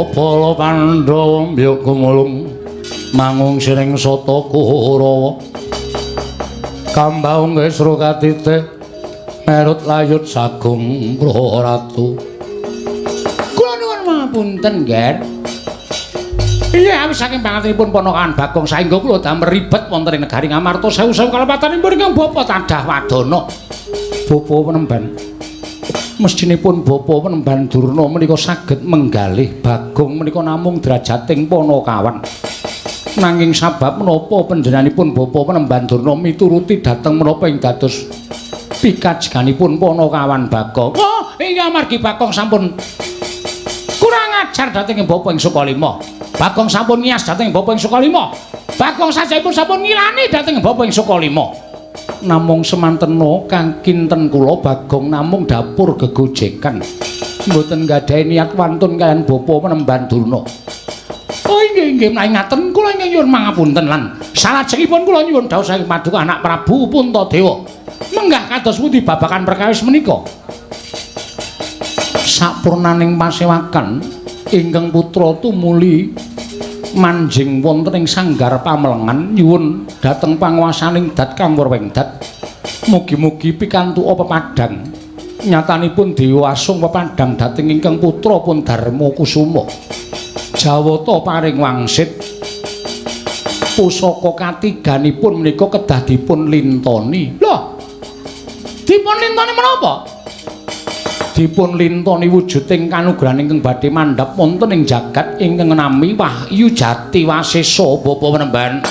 Para Pandhawa mbyuk gumulung mangung siring sata Kurawa kambaung kesro katite merut layut sagung Ratu. Kula nuwun pangapunten, Nger. Iya, awis saking pangantenipun ponakan Bagong saengga kula damel ribet wonten ing negari Ngamarta sewu-sewu kalepatanipun ingkang bapa tadah wadana. Bapa Penemban, mestinipun Bapa Penemban Durna menika saged menggalih Bagong menika namung drajating panakawan. Nanging sabab menapa panjenenganipun Bapa Penemban Durna mituruti dhateng menapa ing dados pikajeganipun panakawan Bagong? Oh, iya amargi Bagong sampun kurang ajar dhateng Bapa ing Sukalima. Bagong sampun ngias dhateng Bapa ing Sukalima. Bagong sajahipun sampun ngilani dhateng Bapa ing Sukalima. Namung semantena kang kinten kula Bagong namung dapur gegojekan. Mboten nggadahi niat wantun kaliyan Bapa Penemban Durna. Oh inggih inggih menawi ngaten kula ingkang nyuwun mangapunten lan salajengipun kula nyuwun dawuh saking paduka anak Prabu Puntadewa. Menggah kados pundi babagan perkawis menika? Sapurnaning pasewakan ingkang putra tumuli manjing wonten ing sanggar pamelengan nyuwun dhateng panguwasaning dat kang werwengdat. Mugi-mugi pikantuk pepadang. Nyatanipun Dewa Asung pepadang dhateng ingkang putra pun Darma Kusuma. Jawata paring wangsit pusaka katiganipun menika kedah dipun lintoni. Lho, dipun lintoni menapa? Dipun lintoni wujuding kanugrahan ingkang badhe mandhap wonten ing jagat ingkang nami Wahyu Jati Wasesa Bapa Penemban.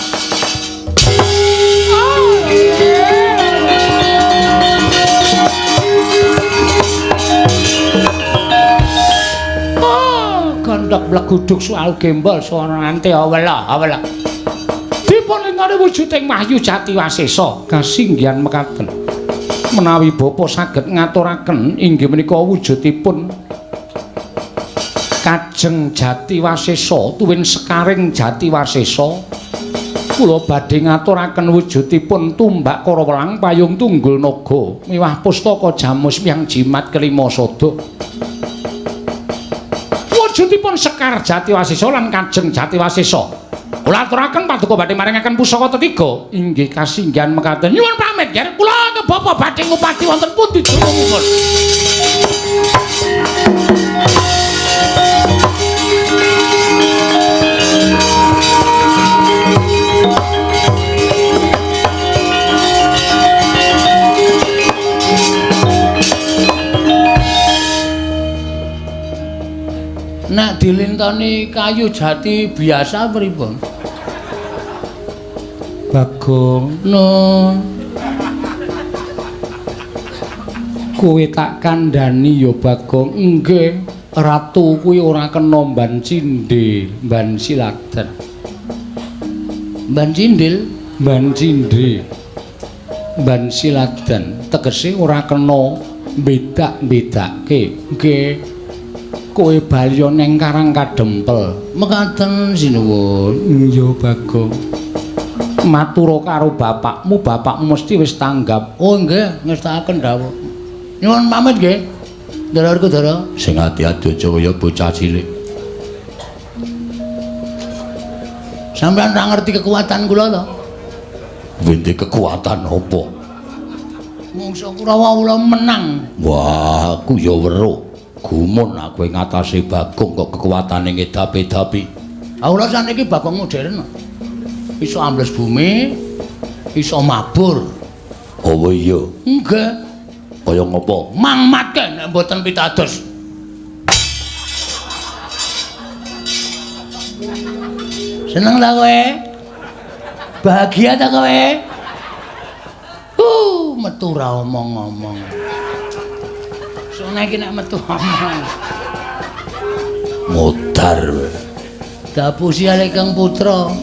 Oh, blendok bleguduk sual gembol suara ante awela awela. Dipun lintane wujuding Wahyu Jati Wasesa kasinggihan mekaten. Menawi bapa saged ngaturaken inggih menika wujudipun Kajeng Jati Wasesa tuwin sekaring Jati Wasesa kula badhe ngaturaken wujudipun tumbak Karawelang payung tunggul naga miwah pustaka jamus miang jimat kelima sada. Wujudipun Sekar Jati Wasesa lan Kajeng Jati Wasesa. Kula aturaken paduka badhe maringaken pusaka tetiga inggih kasinggihan mekaten. Nyuwun pamit ger kula ke bapa badhe ngupati wonten pundi durungipun. Nek dilintoni kayu jati biasa pripun? Bagong, nun. Kowe tak kandhani ya Bagong. Nggih, ratu kuwi ora kena mban cindil, mban siladen. Mban cindil, mban cindhe. Mban siladen tegese ora kena bedak-bedake. Nggih. Kowe bali neng Karang Kadempel. Mekaten sinuwun. Iya Bagong. Matura karo bapakmu, bapakmu mesti wis tanggap. Oh nggih, ngestakaken dawuh. Nyuwun pamit nggih. Ndara Werkudara. Sing ati-ati aja kaya bocah cilik. Sampeyan ora ngerti kekuatan kula to? Wende kekuatan apa? Mungsa Kurawa kula menang. Wah, aku ya weruh. Gumun aku ing ngatasé Bagong kok kekuatane ngedapi-dapi. Ah kula saniki Bagong modern. Iso ambles bumi, iso mabur. Oh iya. Nggih. Kaya ngopo? Mangmatke nek mboten pitados. Seneng ta kowe? Bahagia ta kowe? Metu ra omong-omong. Sone iki nek metu omong. Modar. Dapusi ale Kang Putra.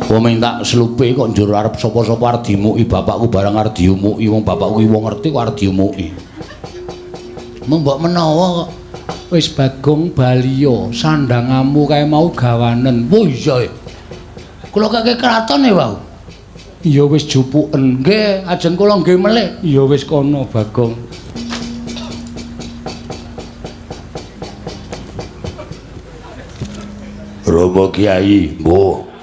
Wong minta slupe kok njur arep sapa-sapa arep dimuki bapakku barang arep diumuki wong bapakku ki wong ngerti kok arep diumuki. Mbok menawa kok wis Bagong baliya sandangamu kae mau gawanen. Oh iya. Kula kake kraton e wau. Ya wis jupuken. Nggih, ajeng kula nggih melih. Ya wis kono Bagong. Romo Kiai, mbuh.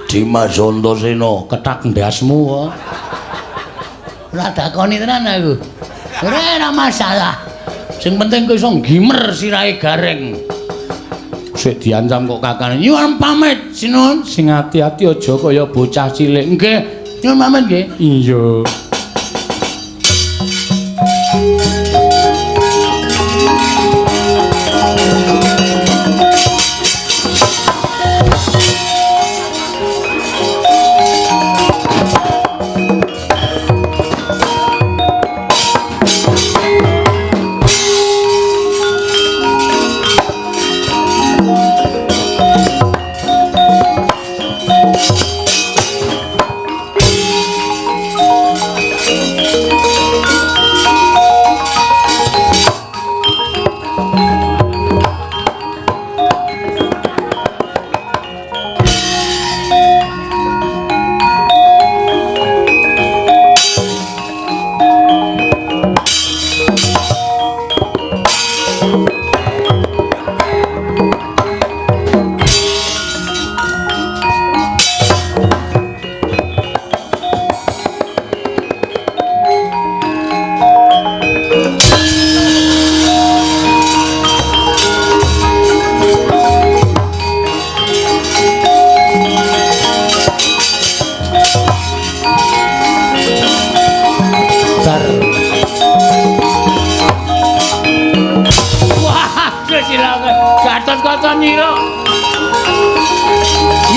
Dimas Antasena kethak ndasmu kok. Ora dakoni tenan aku. Ora masalah. Sing penting kowe iso nggimer sirahe Gareng. Sik diancam kok kakane. Nyuwun pamit, sinuwun. Sing ati-ati aja kaya bocah cilik. Nggih, nyuwun pamit nggih. Iya.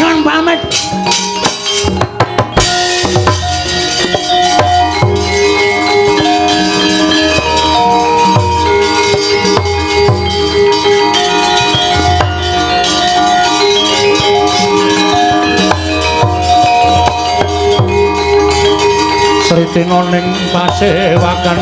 Nyuwun pamit. ning pasewakan.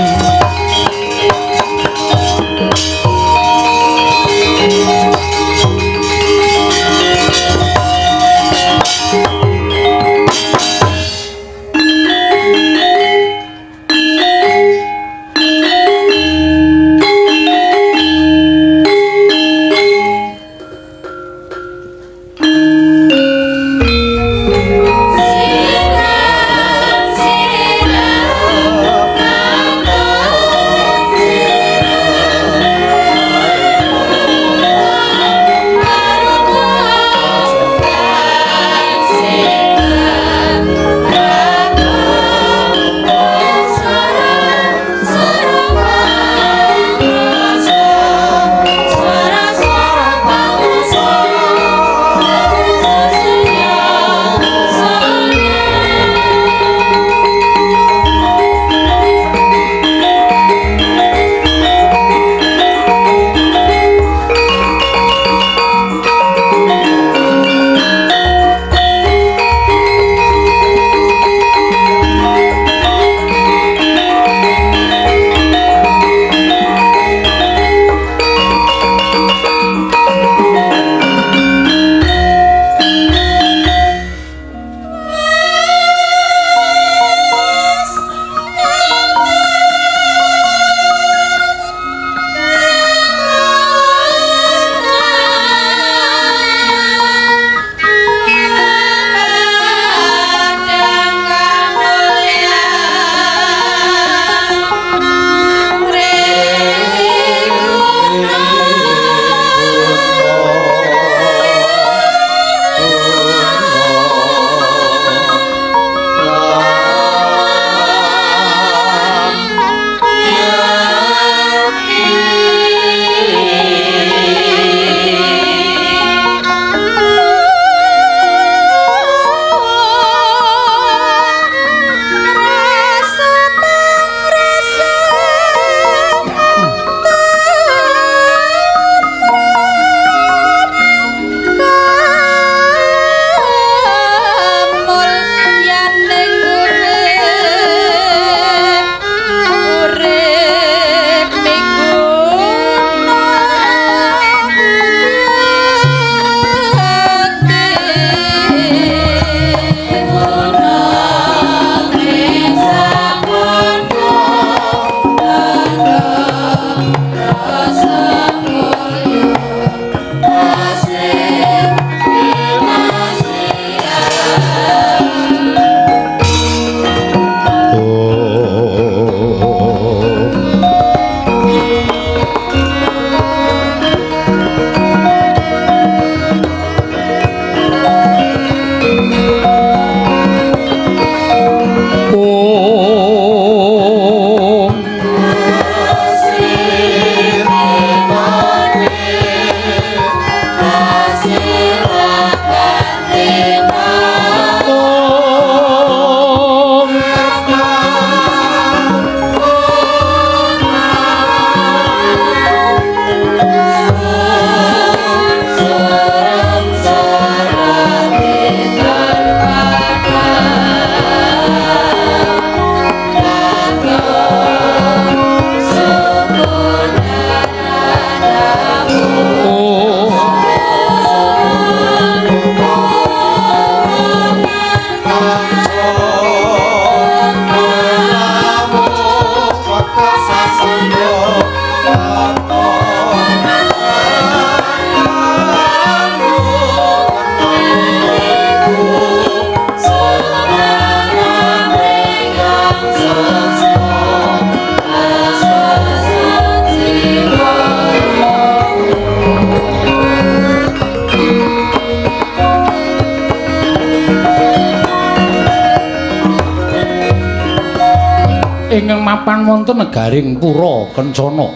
Ingkang mapan wonten negaring Pura Kencana.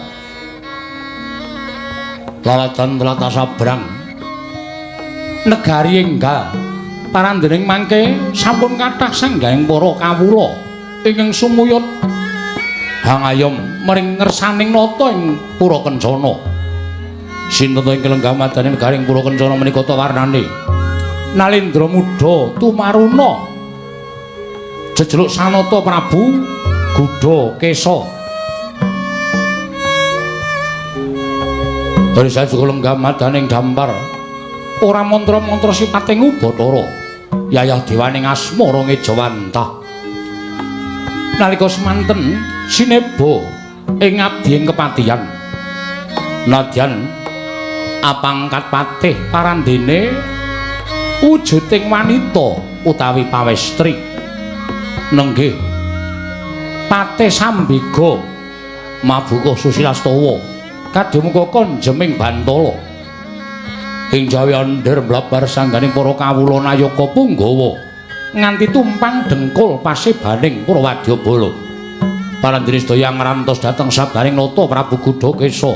Laladan tlatah sabrang negari enggal parandening mangke sampun kathah sanggahing para kawula ingkang sumuyut hangayom mring ngersaning nata ing Pura Kencana. Sinten to ingkang lenggah madane negaring Pura Kencana menika ta warnane Nalendra Muda Tumaruna jejeluk Sanata Prabu Gudakesa. Risa juga lenggah madaning dampar. Ora mantra-mantra sipating Ubathara. Yayah dewaning asmara ngejawantah. Nalika semanten sineba ing abdi ing kepatihan. Nadyan apangkat patih parandene wujuding wanita utawi pawestri. Nenggih Patih Sambiga mabuka Susilastawa kadumuka konjeming bantala. Ing jawi andher mlabar sangganing para kawula nayaka punggawa nganti tumpang dengkul pasebaning para wadyabala. Parandene sedaya ngrantos dhateng sabaring nata Prabu Gudakesa.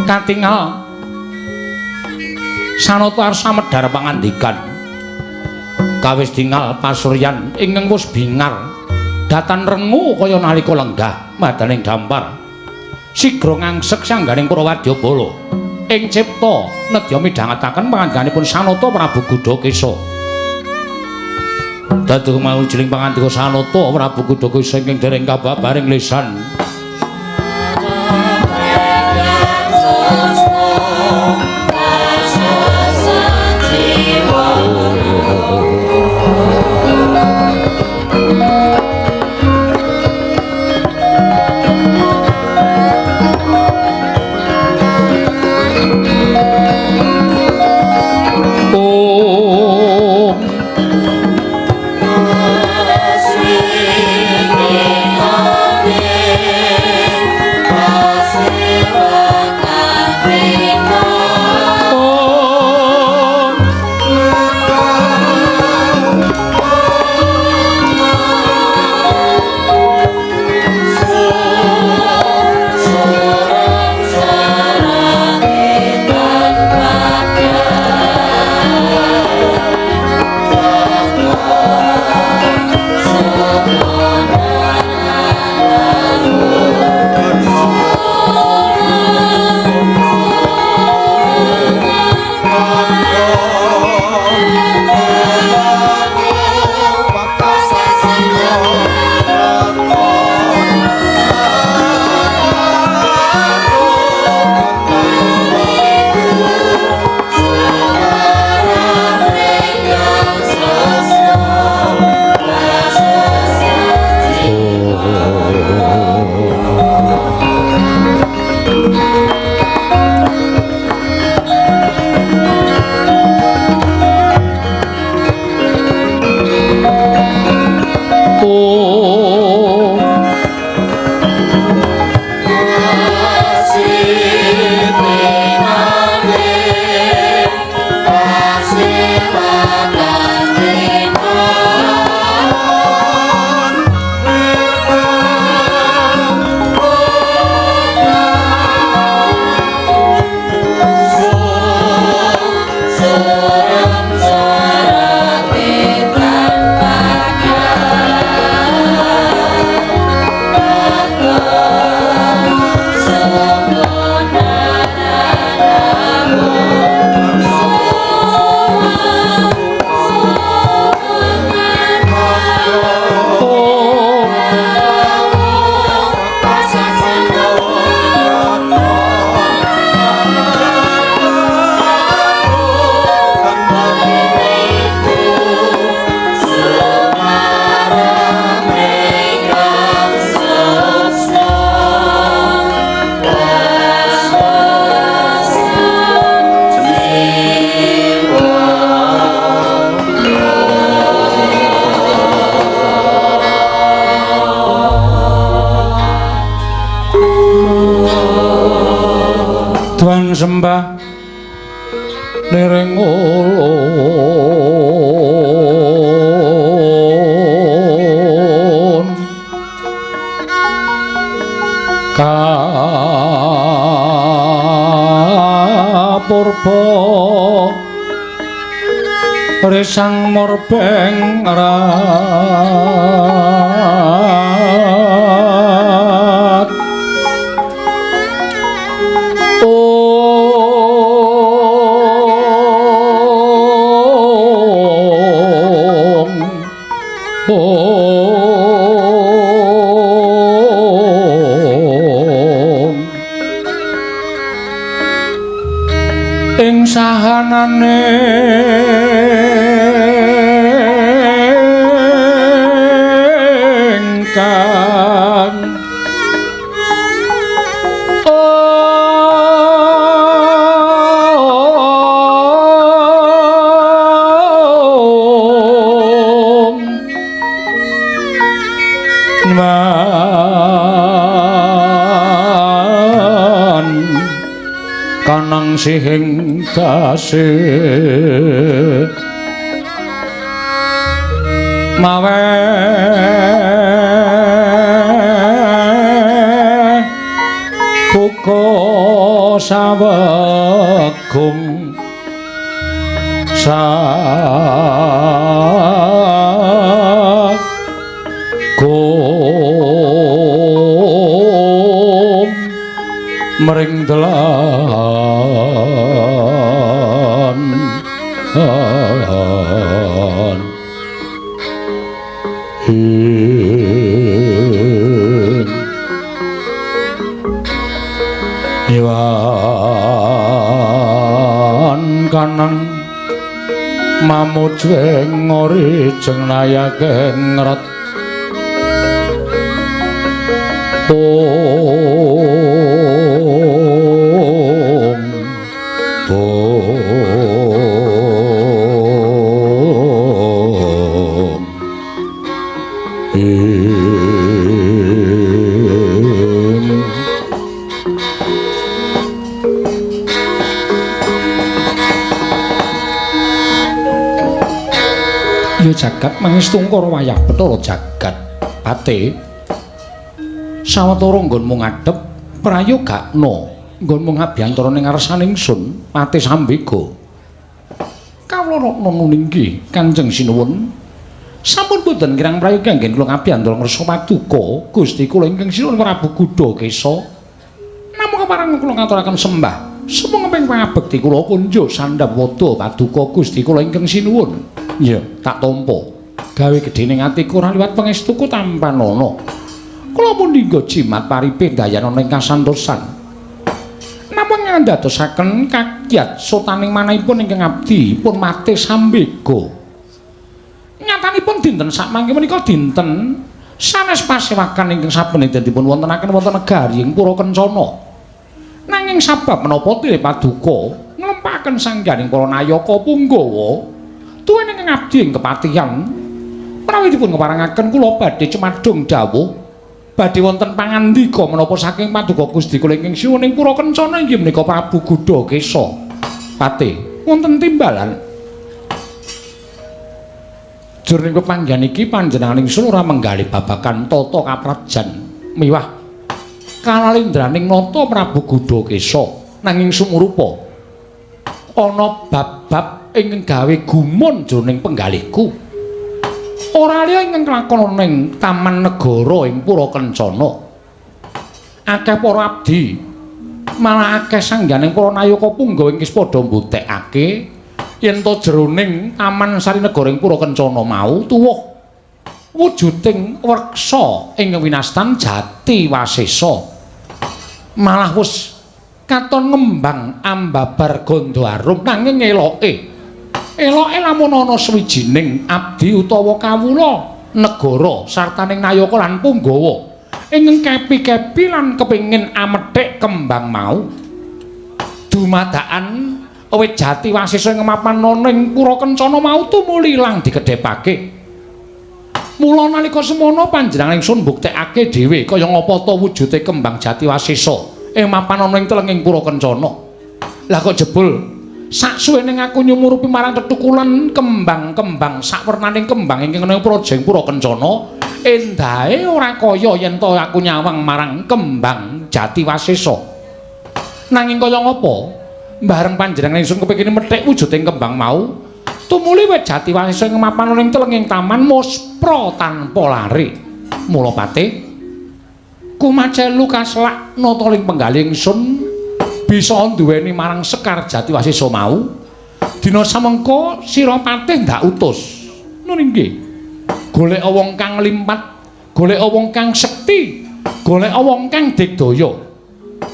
Katingal Sanata arsa medhar pangandikan. Kawis tingal pasuryan ingkang wis bingar datan rengu kaya nalika lenggah madaning dampar. Sigra ngangsek sangganing para wadyabala. Ing cipta nedya midhangetaken pangandikanipun Sanata Prabu Gudakesa. Dadi mau jeling pangandika Sanata Prabu Gudakesa ingkang dereng kababaring lisan. Sembah dereng ulun kapurba resang murbeng rat. Om. Ing sahanane ingkang om man kanang sihing dase mawe buka sawegung sagung mring delan ing iwan kanang mamujeng ori jeng nayake ngret om om ing. Ya jagat mangestungkara wayah Bathara jagat pate sawetara nggonmu ngadhep prayogakna nggonmu ngabiyantara ning ngarsaning sun Pate Sambega. Kawula rokna nuninggi Kanjeng Sinuwun sampun boten kirang prayoga anggen kula ngabiyantara ngrsa paduka Gusti kula ingkang sinuwun Prabu Gudakesa. Namung kepareng kula ngaturaken sembah sumangga pangabekti kula kunjuk sandhap wada paduka Gusti kula ingkang sinuwun. Ya, tak tampa. Gawe gedhening atiku ora liwat pangestuku tampanana. Kula mundingga jimat paripe dayanana ing kasantosan. Namung ngandadosaken kakyat sotaning manahipun ingkang abdi pun Mate Sambega. Nyatanipun dinten sakmangke menika dinten sanes pasewakan ingkang saben dinten dipun wontenaken wonten negari ing Pura Kencana. Nanging sabab menapa tile paduka nglempaken sangganing para nayaka punggawa tuwin ingkang abdi ing kepatihan menawi dipun keparengaken kula badhe cemadung dawuh badhe wonten pangandika menapa saking paduka Gusti kula ingkang sinuwun ing Pura Kencana inggih menika Prabu Gudakesa. Pate wonten timbalan jroning pepanggihan iki panjenengan ingsun ora menggalih babagan tata kaprajan miwah kalalindraning nata Prabu Gudakesa nanging sumurupa ana bab-bab ingkang gawe gumun jroning penggalihku. Ora liya ingkang kelakon ana ing Taman Negara ing Pura Kencana. Akeh para abdi malah akeh sangganing para nayaka punggawa ing wis padha mbutekake yen to jroning Taman Sari Negara ing Pura Kencana mau tuwuh wujuding wreksa ing winastan Jati Wasesa. Malah wis katon ngembang ambabar gandha arum nanging eloke eloke lamun ana sawijining abdi utawa kawula negara sartaning nayaka lan punggawa ingkang kepi-kepi lan kepengin amethik kembang mau dumadakan wit Jati Wasesa ing mapan ana ing Pura Kencana mau tumuli ilang dikedhepake. Mula nalika semono panjenengan ingsun mbuktekake dhewe kaya ngapa ta wujude kembang Jati Wasesa ing mapan ana ing telenging Pura Kencana. Lah kok jebul saksuwene aku nyumurupi marang tetukulan kembang-kembang sakwernaning kembang ingkang ana ing praja ing Pura Kencana, endahe ora kaya yen ta aku nyawang marang kembang Jati Wasesa. Nanging kaya ngapa bareng panjenengan ingsun kepengin methik wujuding kembang mau, tumuli wit Jati Wasesa ing mapan ana ing telenging taman muspra tanpa lari. Mula pate kumacelu kaslak nata ing penggalih ingsun bisa nduweni marang Sekar Jati Wasesa mau. Dina samengko sira patih ndak utus. Nun inggih. Golek wong kang limpat, golek wong kang sekti, golek wong kang digdaya.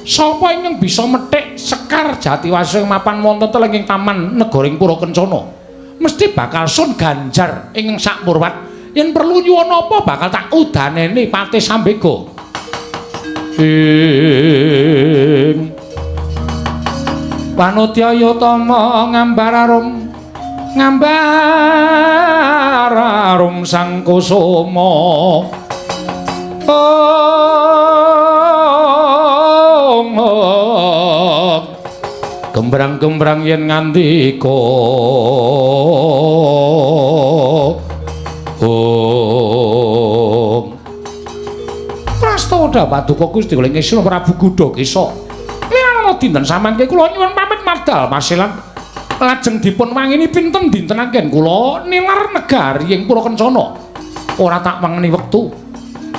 Sapa ingkang bisa methik Sekar Jatiwasa ing mapan wonten telenging taman negaring Pura Kencana? Mesti bakal sun ganjar ing sak murwat. Yen perlu nyuwun apa bakal tak udaneni Patih Sambega. Ing Panudya Yatama ngambar arum ngambar arum sang kusuma. Ong gembrang-gembrang yen ngandika. Om Prastawa Paduka Gusti kula ing Isra Prabu Gudakesa. Lirana dinten samangke kula nyuwun pamit madal masilan lajeng dipun wangeni pinten dinten anggen kula nilar negari ing Pura Kencana. Ora tak wangeni wektu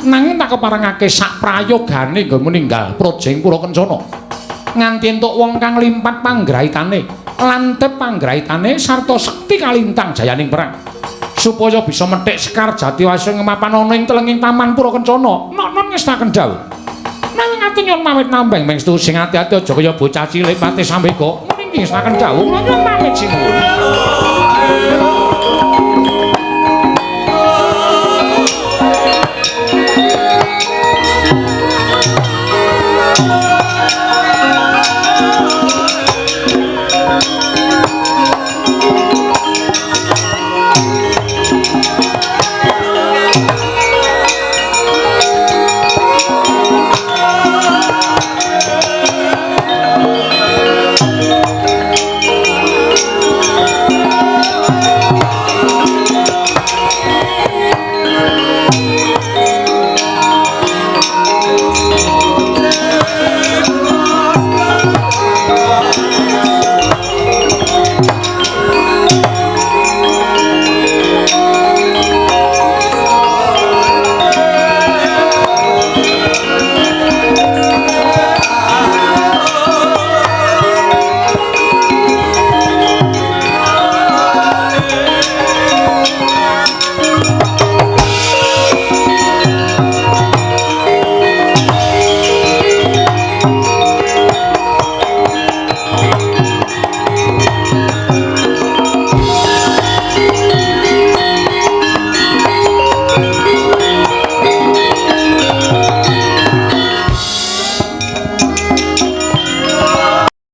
nanging tak keparengake sak prayogane nggon meninggal praja ing Pura Kencana. Nganti entuk wong kang limpat panggraitane, lantip panggraitane sarta sekti kalintang jayaning perang. Supaya bisa methik Sekar Jatiwasa ing mapan ana ing telenging taman Pura Kencana. Nok-nok ngestaken dawuh. Nanging ati nyuwun pamit nambeng mengstu sing ati-ati aja kaya bocah cilik Patih Sambega. Muni ngestaken dawuh kula nyuwun pamit sinuwun.